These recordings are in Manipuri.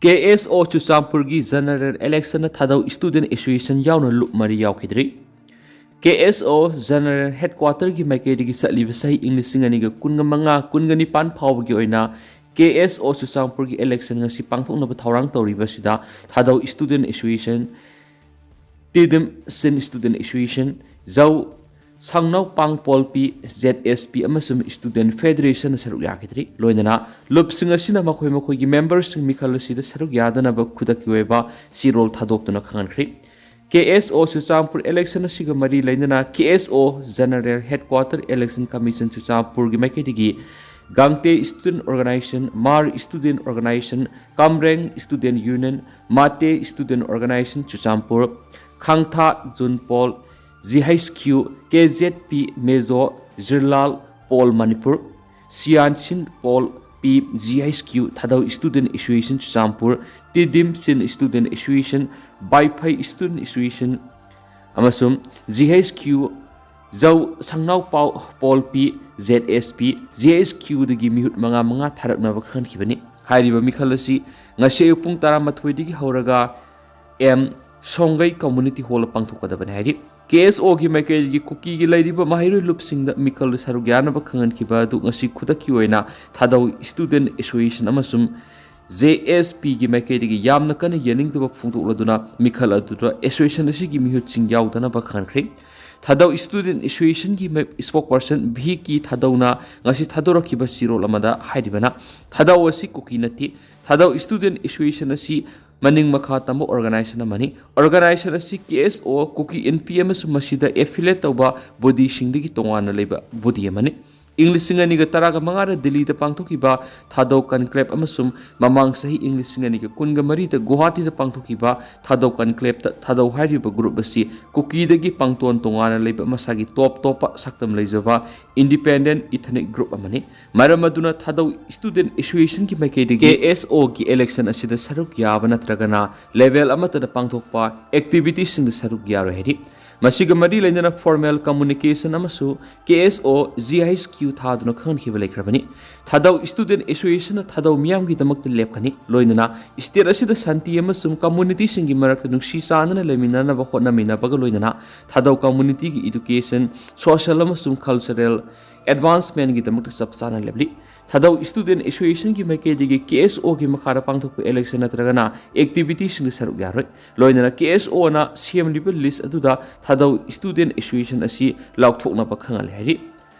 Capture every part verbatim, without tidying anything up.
ꯀꯦ ꯑꯦꯁ ꯑꯣ ꯆꯨꯔꯆꯥꯟꯄꯨꯔꯒꯤ ꯖꯦꯅꯔꯦꯜ ꯏꯂꯦꯛꯁꯟꯗ ꯊꯥꯗꯧ ꯁ꯭ꯇꯨꯗꯦꯟꯠ ꯑꯦꯁꯣꯁꯤꯌꯦꯁꯟ ꯌꯥꯎꯅ ꯂꯨꯞ ꯃꯔꯤ ꯌꯥꯎꯈꯤꯗ꯭ꯔꯤ꯫ ꯀꯦ ꯑꯦꯁ ꯑꯣ ꯖꯦꯅꯔꯦꯜ ꯍꯦꯗꯀ꯭ꯋꯥꯇꯔꯒꯤ ꯃꯥꯏꯀꯩꯗꯒꯤ ꯆꯠꯂꯤꯕ ꯆꯍꯤ ꯏꯪ ꯂꯤꯁꯤꯡ ꯑꯅꯤꯒ ꯀꯨꯟꯒ ꯃꯉꯥ ꯀꯨꯟꯒ ꯅꯤꯄꯥꯟ ꯐꯥꯎꯕꯒꯤ ꯑꯣꯏꯅ ꯀꯦ ꯑꯦꯁ ꯑꯣ ꯆꯨꯔꯆꯥꯟꯄꯨꯔꯒꯤ ꯏꯂꯦꯛꯁꯟ ꯉꯁꯤ ꯄꯥꯡꯊꯣꯛꯅꯕ ꯊꯧꯔꯥꯡ ꯇꯧꯔꯤꯕ ꯑꯁꯤꯗ ꯊꯥꯗꯧ Student Association, Tidim Sin Student Association, Zou ꯁꯪꯅꯧ ꯄꯥꯡꯄꯣꯜꯄꯤ, ꯖꯦꯠ ꯑꯦꯁ ꯄꯤ ꯑꯃꯁꯨꯡ ꯁ꯭ꯇꯨꯗꯦꯟꯠ ꯐꯦꯗꯔꯦꯁꯟꯅ ꯁꯔꯨꯛ ꯌꯥꯈꯤꯗ꯭ꯔꯤ꯫ ꯂꯣꯏꯅꯅ ꯂꯨꯞꯁꯤꯡ ꯑꯁꯤꯅ ꯃꯈꯣꯏ ꯃꯈꯣꯏꯒꯤ ꯃꯦꯝꯕꯔꯁꯤꯡ ꯃꯤꯈꯜ ꯑꯁꯤꯗ ꯁꯔꯨꯛ ꯌꯥꯗꯅꯕ ꯈꯨꯗꯛꯀꯤ ꯑꯣꯏꯕ ꯆꯦꯔꯣꯜ ꯊꯥꯗꯣꯛꯇꯨꯅ ꯈꯪꯍꯟꯈ꯭ꯔꯤ꯫ ꯀꯦ ꯑꯦꯁ ꯑꯣ ꯆꯨꯔꯆꯥꯟꯄꯨꯔ ꯏꯂꯦꯛꯁꯟ ꯑꯁꯤꯒ ꯃꯔꯤ ꯂꯩꯅꯅ ꯀꯦ ꯑꯦꯁ ꯑꯣ ꯖꯦꯅꯔꯦꯜ ꯍꯦꯗꯀ꯭ꯋꯥꯇꯔ ꯏꯂꯦꯛꯁꯟ ꯀꯃꯤꯁꯟ ꯆꯨꯔꯆꯥꯟꯄꯨꯔꯒꯤ ꯃꯥꯏꯀꯩꯗꯒꯤ Gangte Student Organisation, Mar Student Organisation, Kamreng Student Union, Mate Student Organisation Churachandpur, ꯈꯥꯡꯊꯥ ꯖꯨꯟ ꯄꯣꯜ, G H Q, K Z P ꯃꯦꯖꯣ, ꯖꯤꯔꯂꯥꯜ ꯄꯣꯜ ꯃꯅꯤꯄꯨꯔ, ꯁꯤꯌꯥꯟꯁꯤꯟ ꯄꯣꯜ ꯄꯤ, G H Q, Thadou Student Association Churachandpur, Tidim Sin Student Association, Vaiphei Student Association ꯑꯃꯁꯨꯡ ꯖꯤ ꯑꯩꯆ ꯀ꯭ꯌꯨ, ꯖꯧ ꯁꯪꯅꯥꯎ ꯄꯥꯎ ꯄꯣꯜ ꯄꯤ, Z S P, G H ꯀ꯭ꯌꯨꯗꯒꯤ ꯃꯤꯍꯨꯠ ꯃꯉꯥ ꯃꯉꯥ ꯊꯥꯔꯛꯅꯕ ꯈꯪꯍꯟꯈꯤꯕꯅꯤ꯫ ꯍꯥꯏꯔꯤꯕ ꯃꯤꯈꯜ ꯑꯁꯤ ꯉꯁꯤ ꯑꯌꯨꯛ ꯄꯨꯡ ꯇꯔꯥꯃꯥꯊꯣꯏꯗꯒꯤ ꯍꯧꯔꯒ ꯑꯦꯝ ꯁꯣꯡꯒꯩ ꯀꯝꯃꯨꯅꯤꯇꯤ ꯍꯣꯜꯗ ꯄꯥꯡꯊꯣꯛꯀꯗꯕꯅꯤ ꯍꯥꯏꯔꯤ꯫ ꯀꯦ ꯑꯦꯁ ꯑꯣꯒꯤ ꯃꯥꯏꯀꯩꯗꯒꯤ ꯀꯨꯀꯤꯒꯤ ꯂꯩꯔꯤꯕ ꯃꯍꯩꯔꯣꯏ ꯂꯨꯞꯁꯤꯡꯗ ꯃꯤꯈꯜꯗ ꯁꯔꯨꯛ ꯌꯥꯅꯕ ꯈꯪꯍꯟꯈꯤꯕ ꯑꯗꯨ ꯉꯁꯤ ꯈꯨꯗꯛꯀꯤ ꯑꯣꯏꯅ ꯊꯥꯗꯧ ꯁ꯭ꯇꯨꯗꯦꯟꯠ ꯑꯦꯁꯣꯁꯤꯌꯦꯁꯟ ꯑꯃꯁꯨꯡ ꯖꯦ ꯑꯦꯁ ꯄꯤꯒꯤ ꯃꯥꯏꯀꯩꯗꯒꯤ ꯌꯥꯝꯅ ꯀꯟꯅ ꯌꯥꯅꯤꯡꯗꯕ ꯐꯣꯡꯗꯣꯛꯂꯗꯨꯅ ꯃꯤꯈꯜ ꯑꯗꯨꯗ ꯑꯦꯁꯣꯁꯤꯌꯦꯁꯟ ꯑꯁꯤꯒꯤ ꯃꯤꯍꯨꯠꯁꯤꯡ ꯌꯥꯎꯗꯅꯕ ꯈꯪꯍꯟꯈ꯭ꯔꯦ꯫ ꯊꯥꯗꯧ ꯁ꯭ꯇꯨꯗꯦꯟꯠ ꯑꯦꯁꯣꯁꯤꯌꯦꯁꯟꯒꯤ ꯃ-, ꯁ꯭ꯄꯣꯛꯄꯔꯁꯟ ꯚꯤ ꯀꯤ ꯊꯥꯗꯧꯅ ꯉꯁꯤ ꯊꯥꯗꯣꯔꯛꯈꯤꯕ ꯆꯦꯔꯣꯜ ꯑꯃꯗ ꯍꯥꯏꯔꯤꯕꯅ, ꯊꯥꯗꯧ ꯑꯁꯤ ꯀꯨꯀꯤ ꯅꯠꯇꯦ꯫ ꯊꯥꯗꯧ ꯁ꯭ꯇꯨꯗꯦꯟꯠ ꯑꯦꯁꯣꯁꯤꯌꯦꯁꯟ ꯑꯁꯤ ꯃꯅꯤꯡ ꯃꯈꯥ ꯇꯝꯕ ꯑꯣꯔꯒꯅꯥꯏꯖꯦꯁꯟ ꯑꯃꯅꯤ꯫ ꯑꯣꯔꯒꯅꯥꯏꯖꯦꯁꯟ ꯑꯁꯤ ꯀꯦ ꯑꯦꯁ ꯑꯣ, ꯀꯨꯀꯤ ꯑꯦꯟ ꯄꯤ ꯑꯃꯁꯨꯡ ꯃꯁꯤꯗ ꯑꯦꯐꯤꯂꯦꯠ ꯇꯧꯕ ꯕꯣꯗꯤꯁꯤꯡꯗꯒꯤ ꯇꯣꯉꯥꯟꯅ ꯂꯩꯕ ꯕꯣꯗꯤ ꯑꯃꯅꯤ꯫ ꯏꯪ ꯂꯤꯁꯤꯡ ꯑꯅꯤꯒ ꯇꯔꯥꯒ ꯃꯉꯥꯗ ꯗꯤꯜꯂꯤꯗ ꯄꯥꯡꯊꯣꯛꯈꯤꯕ ꯊꯥꯗꯧ ꯀꯟꯀ꯭ꯂꯦꯕ ꯑꯃꯁꯨꯡ ꯃꯃꯥꯡ ꯆꯍꯤ ꯏꯪ ꯂꯤꯁꯤꯡ ꯑꯅꯤꯒ ꯀꯨꯟꯒ ꯃꯔꯤꯗ ꯒꯨꯋꯥꯍꯥꯇꯤꯗ ꯄꯥꯡꯊꯣꯛꯈꯤꯕ ꯊꯥꯗꯧ ꯀꯟꯀ꯭ꯂꯦꯕꯇ ꯊꯥꯗꯧ ꯍꯥꯏꯔꯤꯕ ꯒ꯭ꯔꯨꯞ ꯑꯁꯤ ꯀꯨꯀꯤꯗꯒꯤ ꯄꯥꯡꯇꯣꯟ ꯇꯣꯉꯥꯟꯅ ꯂꯩꯕ ꯃꯁꯥꯒꯤ ꯇꯣꯞ ꯇꯣꯞꯄ ꯁꯛꯇꯝ ꯂꯩꯖꯕ ꯏꯟꯗꯤꯄꯦꯟꯗꯦꯟꯠ ꯏꯊꯅꯤꯛ ꯒ꯭ꯔꯨꯞ ꯑꯃꯅꯤ꯫ ꯃꯔꯝ ꯑꯗꯨꯅ ꯊꯥꯗꯧ ꯁ꯭ꯇꯨꯗꯦꯟꯠ ꯑꯦꯁꯣꯁꯤꯌꯦꯁꯟꯒꯤ ꯃꯥꯏꯀꯩꯗꯒꯤ ꯀꯦ ꯑꯦꯁ ꯑꯣꯒꯤ ꯏꯂꯦꯛꯁꯟ ꯑꯁꯤꯗ ꯁꯔꯨꯛ ꯌꯥꯕ ꯅꯠꯇ꯭ꯔꯒꯅ ꯂꯦꯚꯦꯜ ꯑꯃꯠꯇꯗ ꯄꯥꯡꯊꯣꯛꯄ ꯑꯦꯛꯇꯤꯚꯤꯇꯤꯁꯤꯡꯗ ꯁꯔꯨꯛ ꯌꯥꯔꯣꯏ ꯍꯥꯏꯔꯤ꯫ ꯃꯁꯤꯒ ꯃꯔꯤ ꯂꯩꯅꯅ formal communication ꯑꯃꯁꯨ K S O G H Q ꯊꯥꯗꯨꯅ ꯈꯪꯍꯟꯈꯤꯕ ꯂꯩꯈ꯭ꯔꯕꯅꯤ꯫ ꯊꯥꯗꯧ Student Associationꯅ ꯊꯥꯗꯧ ꯃꯤꯌꯥꯝꯒꯤꯗꯃꯛꯇ ꯂꯦꯞꯀꯅꯤ꯫ ꯂꯣꯏꯅꯅ state ꯑꯁꯤꯗ ꯁꯥꯟꯇꯤ ꯑꯃꯁꯨꯡ communityꯁꯤꯡꯒꯤ ꯃꯔꯛꯇ ꯅꯨꯡꯁꯤ ꯆꯥꯟꯅꯅ ꯂꯩꯃꯤꯟꯅꯅꯕ ꯍꯣꯠꯅꯃꯤꯟꯅꯕꯒ ꯂꯣꯏꯅꯅ ꯊꯥꯗꯧ communityꯒꯤ education, social ꯑꯃꯁꯨꯡ cultural advancementꯒꯤꯗꯃꯛꯇ ꯆꯞ ꯆꯥꯅ ꯂꯦꯞꯂꯤ꯫ ꯊꯥꯗꯧ Student Associationꯒꯤ ꯃꯥꯏꯀꯩꯗꯒꯤ K S Oꯒꯤ ꯃꯈꯥꯗ ꯄꯥꯡꯊꯣꯛꯄ election ꯅꯠꯇ꯭ꯔꯒꯅ activityꯁꯤꯡꯗ ꯁꯔꯨꯛ ꯌꯥꯔꯣꯏ꯫ ꯂꯣꯏꯅꯅ K S Oꯅ ꯁꯦꯝꯂꯤꯕ list ꯑꯗꯨꯗ ꯊꯥꯗꯧ Student Association ꯑꯁꯤ ꯂꯥꯎꯊꯣꯛꯅꯕ ꯈꯪꯍꯜꯂꯦ ꯍꯥꯏꯔꯤ꯫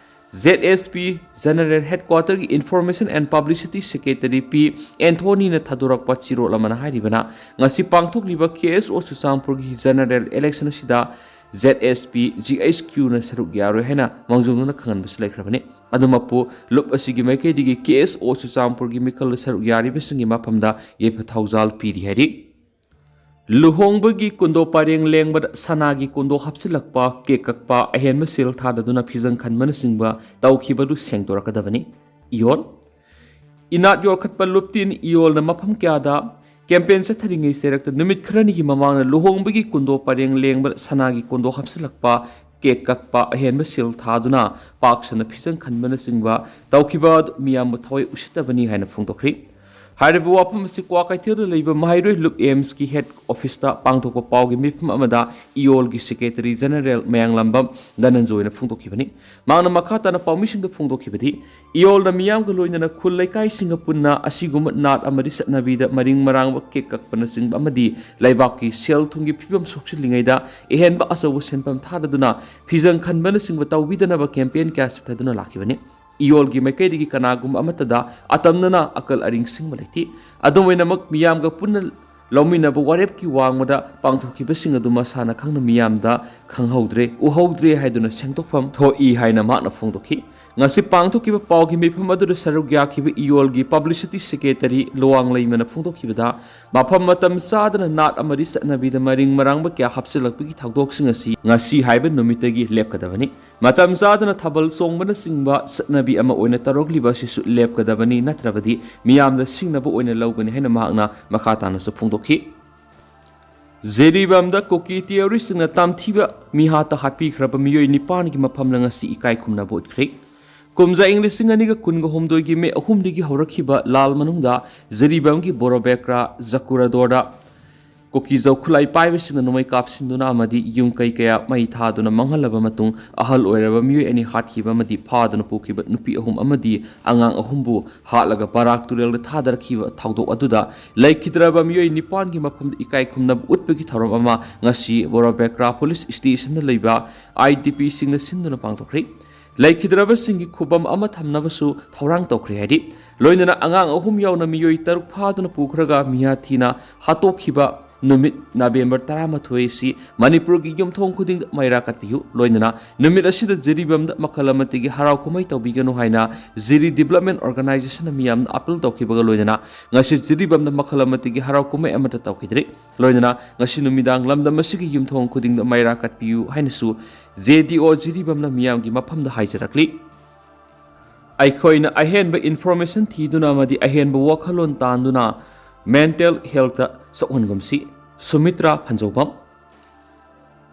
Z S P General Headquarterꯒꯤ Information and Publicity Secretary P Anthonyꯅ ꯊꯥꯗꯣꯔꯛꯄ ꯆꯤꯔꯣꯜ ꯑꯃꯅ ꯍꯥꯏꯔꯤꯕꯅ, ꯉꯁꯤ ꯄꯥꯡꯊꯣꯛꯂꯤꯕ K S O ꯆꯨꯔꯆꯥꯟꯄꯨꯔꯒꯤ general election ꯑꯁꯤꯗ Z S P G H Qꯅ ꯁꯔꯨꯛ ꯌꯥꯔꯣꯏ ꯍꯥꯏꯅ ꯃꯥꯡꯖꯧꯅꯅ ꯈꯪꯍꯟꯕꯁꯨ ꯂꯩꯈ꯭ꯔꯕꯅꯤ꯫ ꯑꯗꯨꯃꯛꯄꯨ, ꯂꯨꯞ ꯑꯁꯤꯒꯤ ꯃꯥꯏꯀꯩꯗꯒꯤ K S O ꯆꯨꯔꯆꯥꯟꯄꯨꯔꯒꯤ ꯃꯤꯈꯜꯗ ꯁꯔꯨꯛ ꯌꯥꯔꯤꯕꯁꯤꯡꯒꯤ ꯃꯐꯝꯗ ꯌꯥꯏꯐ ꯊꯧꯖꯥꯜ ꯄꯤꯔꯤ ꯍꯥꯏꯔꯤ꯫ ꯂꯨꯍꯣꯡꯕꯒꯤ ꯀꯨꯟꯗꯣ ꯄꯔꯦꯡ ꯂꯦꯡꯕꯗ ꯁꯅꯥꯒꯤ ꯀꯨꯟꯗꯣ ꯍꯥꯞꯆꯤꯜꯂꯛꯄ, ꯀꯦꯛ ꯀꯛꯄ, ꯑꯍꯦꯟꯕ ꯁꯦꯜ ꯊꯥꯗꯗꯨꯅ ꯐꯤꯖꯪ ꯈꯟꯕꯅꯆꯤꯡꯕ ꯇꯧꯈꯤꯕꯗꯨ ꯁꯦꯡꯗꯣꯔꯛꯀꯗꯕꯅꯤ꯫ ꯏꯌꯣꯜ, ꯏꯅꯥꯠ ꯌꯣꯛꯈꯠꯄ ꯂꯨꯞꯇꯤꯟ ꯏꯌꯣꯜꯅ ꯃꯐꯝ ꯀꯌꯥꯗ campaign ꯆꯠꯊꯔꯤꯉꯩ ꯆꯩꯔꯛꯇ ꯅꯨꯃꯤꯠ ꯈꯔꯅꯤꯒꯤ ꯃꯃꯥꯡꯗ ꯂꯨꯍꯣꯡꯕꯒꯤ ꯀꯨꯟꯗꯣ ꯄꯔꯦꯡ ꯂꯦꯡꯕꯗ ꯁꯅꯥꯒꯤ ꯀꯨꯟꯗꯣ ꯍꯥꯞꯆꯤꯜꯂꯛꯄ, ꯀꯦꯛ ꯀꯛꯄ, ꯑꯍꯦꯟꯕ ꯁꯦꯜ ꯊꯥꯗꯨꯅ ꯄꯥꯛ ꯁꯟꯅ ꯐꯤꯖꯪ ꯈꯟꯕꯅꯆꯤꯡꯕ ꯇꯧꯈꯤꯕ ꯑꯗꯨ ꯃꯤꯌꯥꯝꯕꯨ ꯊꯋꯥꯏ ꯎꯁꯤꯠꯇꯕꯅꯤ ꯍꯥꯏꯅ ꯐꯣꯡꯗꯣꯛꯈ꯭ꯔꯤ꯫ ꯍꯥꯏꯔꯤꯕ ꯋꯥꯐꯝ ꯑꯁꯤ ꯀ꯭ꯋꯥꯀꯩꯊꯦꯜꯗ ꯂꯩꯕ ꯃꯍꯩꯔꯣꯏ ꯂꯨꯞ AIIMSꯀꯤ head officeꯇ ꯄꯥꯡꯊꯣꯛꯄ ꯄꯥꯎꯒꯤ ꯃꯤꯐꯝ ꯑꯃꯗ ꯏꯌꯣꯜꯒꯤ secretary general ꯃꯌꯥꯡꯂꯝꯕꯝ ꯙꯅꯟꯖꯣꯏꯅ ꯐꯣꯡꯗꯣꯛꯈꯤꯕꯅꯤ꯫ ꯃꯍꯥꯛꯅ ꯃꯈꯥ ꯇꯥꯅ ꯄꯥꯎꯃꯤꯁꯤꯡꯗ ꯐꯣꯡꯗꯣꯛꯈꯤꯕꯗꯤ, ꯏꯌꯣꯜꯅ ꯃꯤꯌꯥꯝꯒ ꯂꯣꯏꯅꯅ ꯈꯨꯜ ꯂꯩꯀꯥꯏꯁꯤꯡꯒ ꯄꯨꯟꯅ ꯑꯁꯤꯒꯨꯝꯕ ꯅꯥꯠ ꯑꯃꯗꯤ ꯆꯠꯅꯕꯤꯗ ꯃꯔꯤꯡ ꯃꯔꯥꯡꯕ ꯀꯦꯛ ꯀꯛꯄꯅꯆꯤꯡꯕ ꯑꯃꯗꯤ ꯂꯩꯕꯥꯛꯀꯤ ꯁꯦꯜ ꯊꯨꯝꯒꯤ ꯐꯤꯕꯝ ꯁꯣꯛꯆꯤꯜꯂꯤꯉꯩꯗ ꯑꯍꯦꯟꯕ ꯑꯆꯧꯕ ꯁꯦꯟꯐꯝ ꯊꯥꯗꯗꯨꯅ ꯐꯤꯖꯪ ꯈꯟꯕꯅꯆꯤꯡꯕ ꯇꯧꯕꯤꯗꯅꯕ campaign ꯀꯌꯥ ꯆꯠꯊꯗꯨꯅ ꯂꯥꯛꯈꯤꯕꯅꯤ꯫ ꯏꯌꯣꯜꯒꯤ ꯃꯥꯏꯀꯩꯗꯒꯤ ꯀꯅꯥꯒꯨꯝꯕ ꯑꯃꯠꯇꯗ ꯑꯇꯝꯅꯅ ꯑꯀꯜ ꯑꯔꯤꯡ ꯁꯤꯡꯕ ꯂꯩꯇꯦ꯫ ꯑꯗꯨꯝ ꯑꯣꯏꯅꯃꯛ, ꯃꯤꯌꯥꯝꯒ ꯄꯨꯟꯅ ꯂꯧꯃꯤꯟꯅꯕ ꯋꯥꯔꯦꯞꯀꯤ ꯋꯥꯡꯃꯗ ꯄꯥꯡꯊꯣꯛꯈꯤꯕꯁꯤꯡ ꯑꯗꯨ ꯃꯁꯥꯅ ꯈꯪꯅ ꯃꯤꯌꯥꯝꯗ ꯈꯪꯍꯧꯗ꯭ꯔꯦ, ꯎꯍꯧꯗ꯭ꯔꯦ ꯍꯥꯏꯗꯨꯅ ꯁꯦꯡꯗꯣꯛꯐꯝ ꯊꯣꯛꯏ ꯍꯥꯏꯅ ꯃꯍꯥꯛꯅ ꯐꯣꯡꯗꯣꯛꯈꯤ꯫ ꯉꯁꯤ ꯄꯥꯡꯊꯣꯛꯈꯤꯕ ꯄꯥꯎꯒꯤ ꯃꯤꯐꯝ ꯑꯗꯨꯗ ꯁꯔꯨꯛ ꯌꯥꯈꯤꯕ ꯏꯌꯣꯜꯒꯤ publicity secretary ꯂꯨꯋꯥꯡ ꯂꯩꯃꯅ ꯐꯣꯡꯗꯣꯛꯈꯤꯕꯗ, ꯃꯐꯝ ꯃꯇꯝ ꯆꯥꯗꯅ ꯅꯥꯠ ꯑꯃꯗꯤ ꯆꯠꯅꯕꯤꯗ ꯃꯔꯤꯡ ꯃꯔꯥꯡꯕ ꯀꯌꯥ ꯍꯥꯞꯆꯤꯜꯂꯛꯄꯒꯤ ꯊꯧꯗꯣꯛꯁꯤꯡ ꯑꯁꯤ ꯉꯁꯤ ꯍꯥꯏꯕ ꯅꯨꯃꯤꯠꯇꯒꯤ ꯂꯦꯞꯀꯗꯕꯅꯤ꯫ ꯃꯇꯝ ꯆꯥꯗꯅ ꯊꯥꯕꯜ ꯆꯣꯡꯕꯅꯆꯤꯡꯕ ꯆꯠꯅꯕꯤ ꯑꯃ ꯑꯣꯏꯅ ꯇꯧꯔꯛꯂꯤꯕ ꯑꯁꯤꯁꯨ ꯂꯦꯞꯀꯗꯕꯅꯤ, ꯅꯠꯇ꯭ꯔꯕꯗꯤ ꯃꯤꯌꯥꯝꯗ ꯁꯤꯡꯅꯕ ꯑꯣꯏꯅ ꯂꯧꯒꯅꯤ ꯍꯥꯏꯅ ꯃꯍꯥꯛꯅ ꯃꯈꯥ ꯇꯥꯅꯁꯨ ꯐꯣꯡꯗꯣꯛꯈꯤ꯫ ꯖꯤꯔꯤꯕꯥꯝꯗ ꯀꯨꯀꯤ ꯇꯦꯔꯣꯔꯤꯁꯁꯤꯡꯅ ꯇꯝꯊꯤꯕ ꯃꯤꯍꯥꯠꯇ ꯍꯥꯠꯄꯤꯈ꯭ꯔꯕ ꯃꯤꯑꯣꯏ ꯅꯤꯄꯥꯟꯒꯤ ꯃꯐꯝꯗ ꯉꯁꯤ ꯏꯀꯥꯏ ꯈꯨꯝꯅꯕ ꯎꯠꯈ꯭ꯔꯦ꯫ ꯀꯨꯝꯖꯥ ꯏꯪ ꯂꯤꯁꯤꯡ ꯑꯅꯤꯒ ꯀꯨꯟꯒ ꯍꯨꯝꯗꯣꯏꯒꯤ ꯃꯦ ꯑꯍꯨꯝꯗꯒꯤ ꯍꯧꯔꯛꯈꯤꯕ ꯂꯥꯜ ꯃꯅꯨꯡꯗ ꯖꯤꯔꯤꯕꯥꯝꯒꯤ ꯕꯣꯔꯣꯕꯦꯀ꯭ꯔꯥ ꯖꯀꯨꯔꯥꯗꯣꯔꯗ ꯀꯨꯀꯤ ꯖꯧ ꯈꯨꯠꯂꯥꯏ ꯄꯥꯏꯕꯁꯤꯡꯅ ꯅꯣꯡꯃꯩ ꯀꯥꯞꯁꯤꯟꯗꯨꯅ ꯑꯃꯗꯤ ꯌꯨꯝ ꯀꯩ ꯀꯌꯥ ꯃꯩ ꯊꯥꯗꯨꯅ ꯃꯥꯡꯍꯜꯂꯕ ꯃꯇꯨꯡ, ꯑꯍꯜ ꯑꯣꯏꯔꯕ ꯃꯤꯑꯣꯏ ꯑꯅꯤ ꯍꯥꯠꯈꯤꯕ ꯑꯃꯗꯤ ꯐꯥꯗꯨꯅ ꯄꯨꯈꯤꯕ ꯅꯨꯄꯤ ꯑꯍꯨꯝ ꯑꯃꯗꯤ ꯑꯉꯥꯡ ꯑꯍꯨꯝꯕꯨ ꯍꯥꯠꯂꯒ ꯕꯔꯥꯛ ꯇꯨꯔꯦꯜꯗ ꯊꯥꯗꯔꯛꯈꯤꯕ ꯊꯧꯗꯣꯛ ꯑꯗꯨꯗ ꯂꯩꯈꯤꯗ꯭ꯔꯕ ꯃꯤꯑꯣꯏ ꯅꯤꯄꯥꯟꯒꯤ ꯃꯐꯝꯗ ꯏꯀꯥꯏ ꯈꯨꯝꯅꯕ ꯎꯠꯄꯒꯤ ꯊꯧꯔꯝ ꯑꯃ ꯉꯁꯤ ꯕꯣꯔꯣꯕꯦꯀ꯭ꯔꯥ ꯄꯨꯂꯤꯁ ꯁ꯭ꯇꯦꯁꯟꯗ ꯂꯩꯕ ꯑꯥꯏ ꯗꯤ ꯄꯤꯁꯤꯡꯅ ꯁꯤꯟꯗꯨꯅ ꯄꯥꯡꯊꯣꯛꯈ꯭ꯔꯦ꯫ ꯂꯩꯈꯤꯗ꯭ꯔꯕꯁꯤꯡꯒꯤ ꯈꯨꯕꯝ ꯑꯃ ꯊꯝꯅꯕꯁꯨ ꯊꯧꯔꯥꯡ ꯇꯧꯈ꯭ꯔꯦ ꯍꯥꯏꯔꯤ꯫ ꯂꯣꯏꯅꯅ ꯑꯉꯥꯡ ꯑꯍꯨꯝ ꯌꯥꯎꯅ ꯃꯤꯑꯣꯏ ꯇꯔꯨꯛ ꯐꯥꯗꯨꯅ ꯄꯨꯈ꯭ꯔꯒ ꯃꯤꯍꯥꯠ ꯊꯤꯅ ꯍꯥꯠꯇꯣꯛꯈꯤꯕ ꯅꯨꯃꯤꯠ ꯅꯕꯦꯝꯕꯔ ꯇꯔꯥꯃꯥꯊꯣꯏ ꯑꯁꯤ ꯃꯅꯤꯄꯨꯔꯒꯤ ꯌꯨꯝꯊꯣꯡ ꯈꯨꯗꯤꯡꯗ ꯃꯩꯔꯥ ꯀꯠꯄꯤꯌꯨ꯫ ꯂꯣꯏꯅꯅ ꯅꯨꯃꯤꯠ ꯑꯁꯤꯗ ꯖꯤꯔꯤꯕꯥꯝꯗ ꯃꯈꯜ ꯑꯃꯠꯇꯒꯤ ꯍꯔꯥꯎ ꯀꯨꯝꯍꯩ ꯇꯧꯕꯤꯒꯅꯨ ꯍꯥꯏꯅ ꯖꯤꯔꯤ ꯗꯤꯕꯂꯞꯃꯦꯟ ꯑꯣꯔꯒꯅꯥꯏꯖꯦꯁꯟꯅ ꯃꯤꯌꯥꯝꯗ ꯑꯄꯤꯜ ꯇꯧꯈꯤꯕꯒ ꯂꯣꯏꯅꯅ ꯉꯁꯤ ꯖꯤꯔꯤꯕꯥꯝꯗ ꯃꯈꯜ ꯑꯃꯠꯇꯒꯤ ꯍꯔꯥꯎ ꯀꯨꯝꯍꯩ ꯑꯃꯠꯇ ꯇꯧꯈꯤꯗ꯭ꯔꯤ꯫ ꯂꯣꯏꯅꯅ ꯉꯁꯤ ꯅꯨꯃꯤꯗꯥꯡ ꯂꯝꯗꯝ ꯑꯁꯤꯒꯤ ꯌꯨꯝꯊꯣꯡ ꯈꯨꯗꯤꯡꯗ ꯃꯩꯔꯥ ꯀꯠꯄꯤꯌꯨ ꯍꯥꯏꯅꯁꯨ ꯖꯦ ꯗꯤ ꯑꯣ ꯖꯤꯔꯤꯕꯥꯝꯅ ꯃꯤꯌꯥꯝꯒꯤ ꯃꯐꯝꯗ ꯍꯥꯏꯖꯔꯛꯂꯤ꯫ ꯑꯩꯈꯣꯏꯅ ꯑꯍꯦꯟꯕ ꯏꯟꯐꯣꯔꯃꯦꯁꯟ ꯊꯤꯗꯨꯅ ꯑꯃꯗꯤ ꯑꯍꯦꯟꯕ ꯋꯥꯈꯜꯂꯣꯟ ꯇꯥꯟꯗꯨꯅ ꯃꯦꯟꯇꯦꯜ ꯍꯦꯜꯊꯇ ꯁꯣꯛꯍꯟꯒꯨꯝꯁꯤ꯫ ꯁꯨꯃꯤꯇ꯭ꯔꯥ ꯐꯟꯖꯧꯕꯝ꯫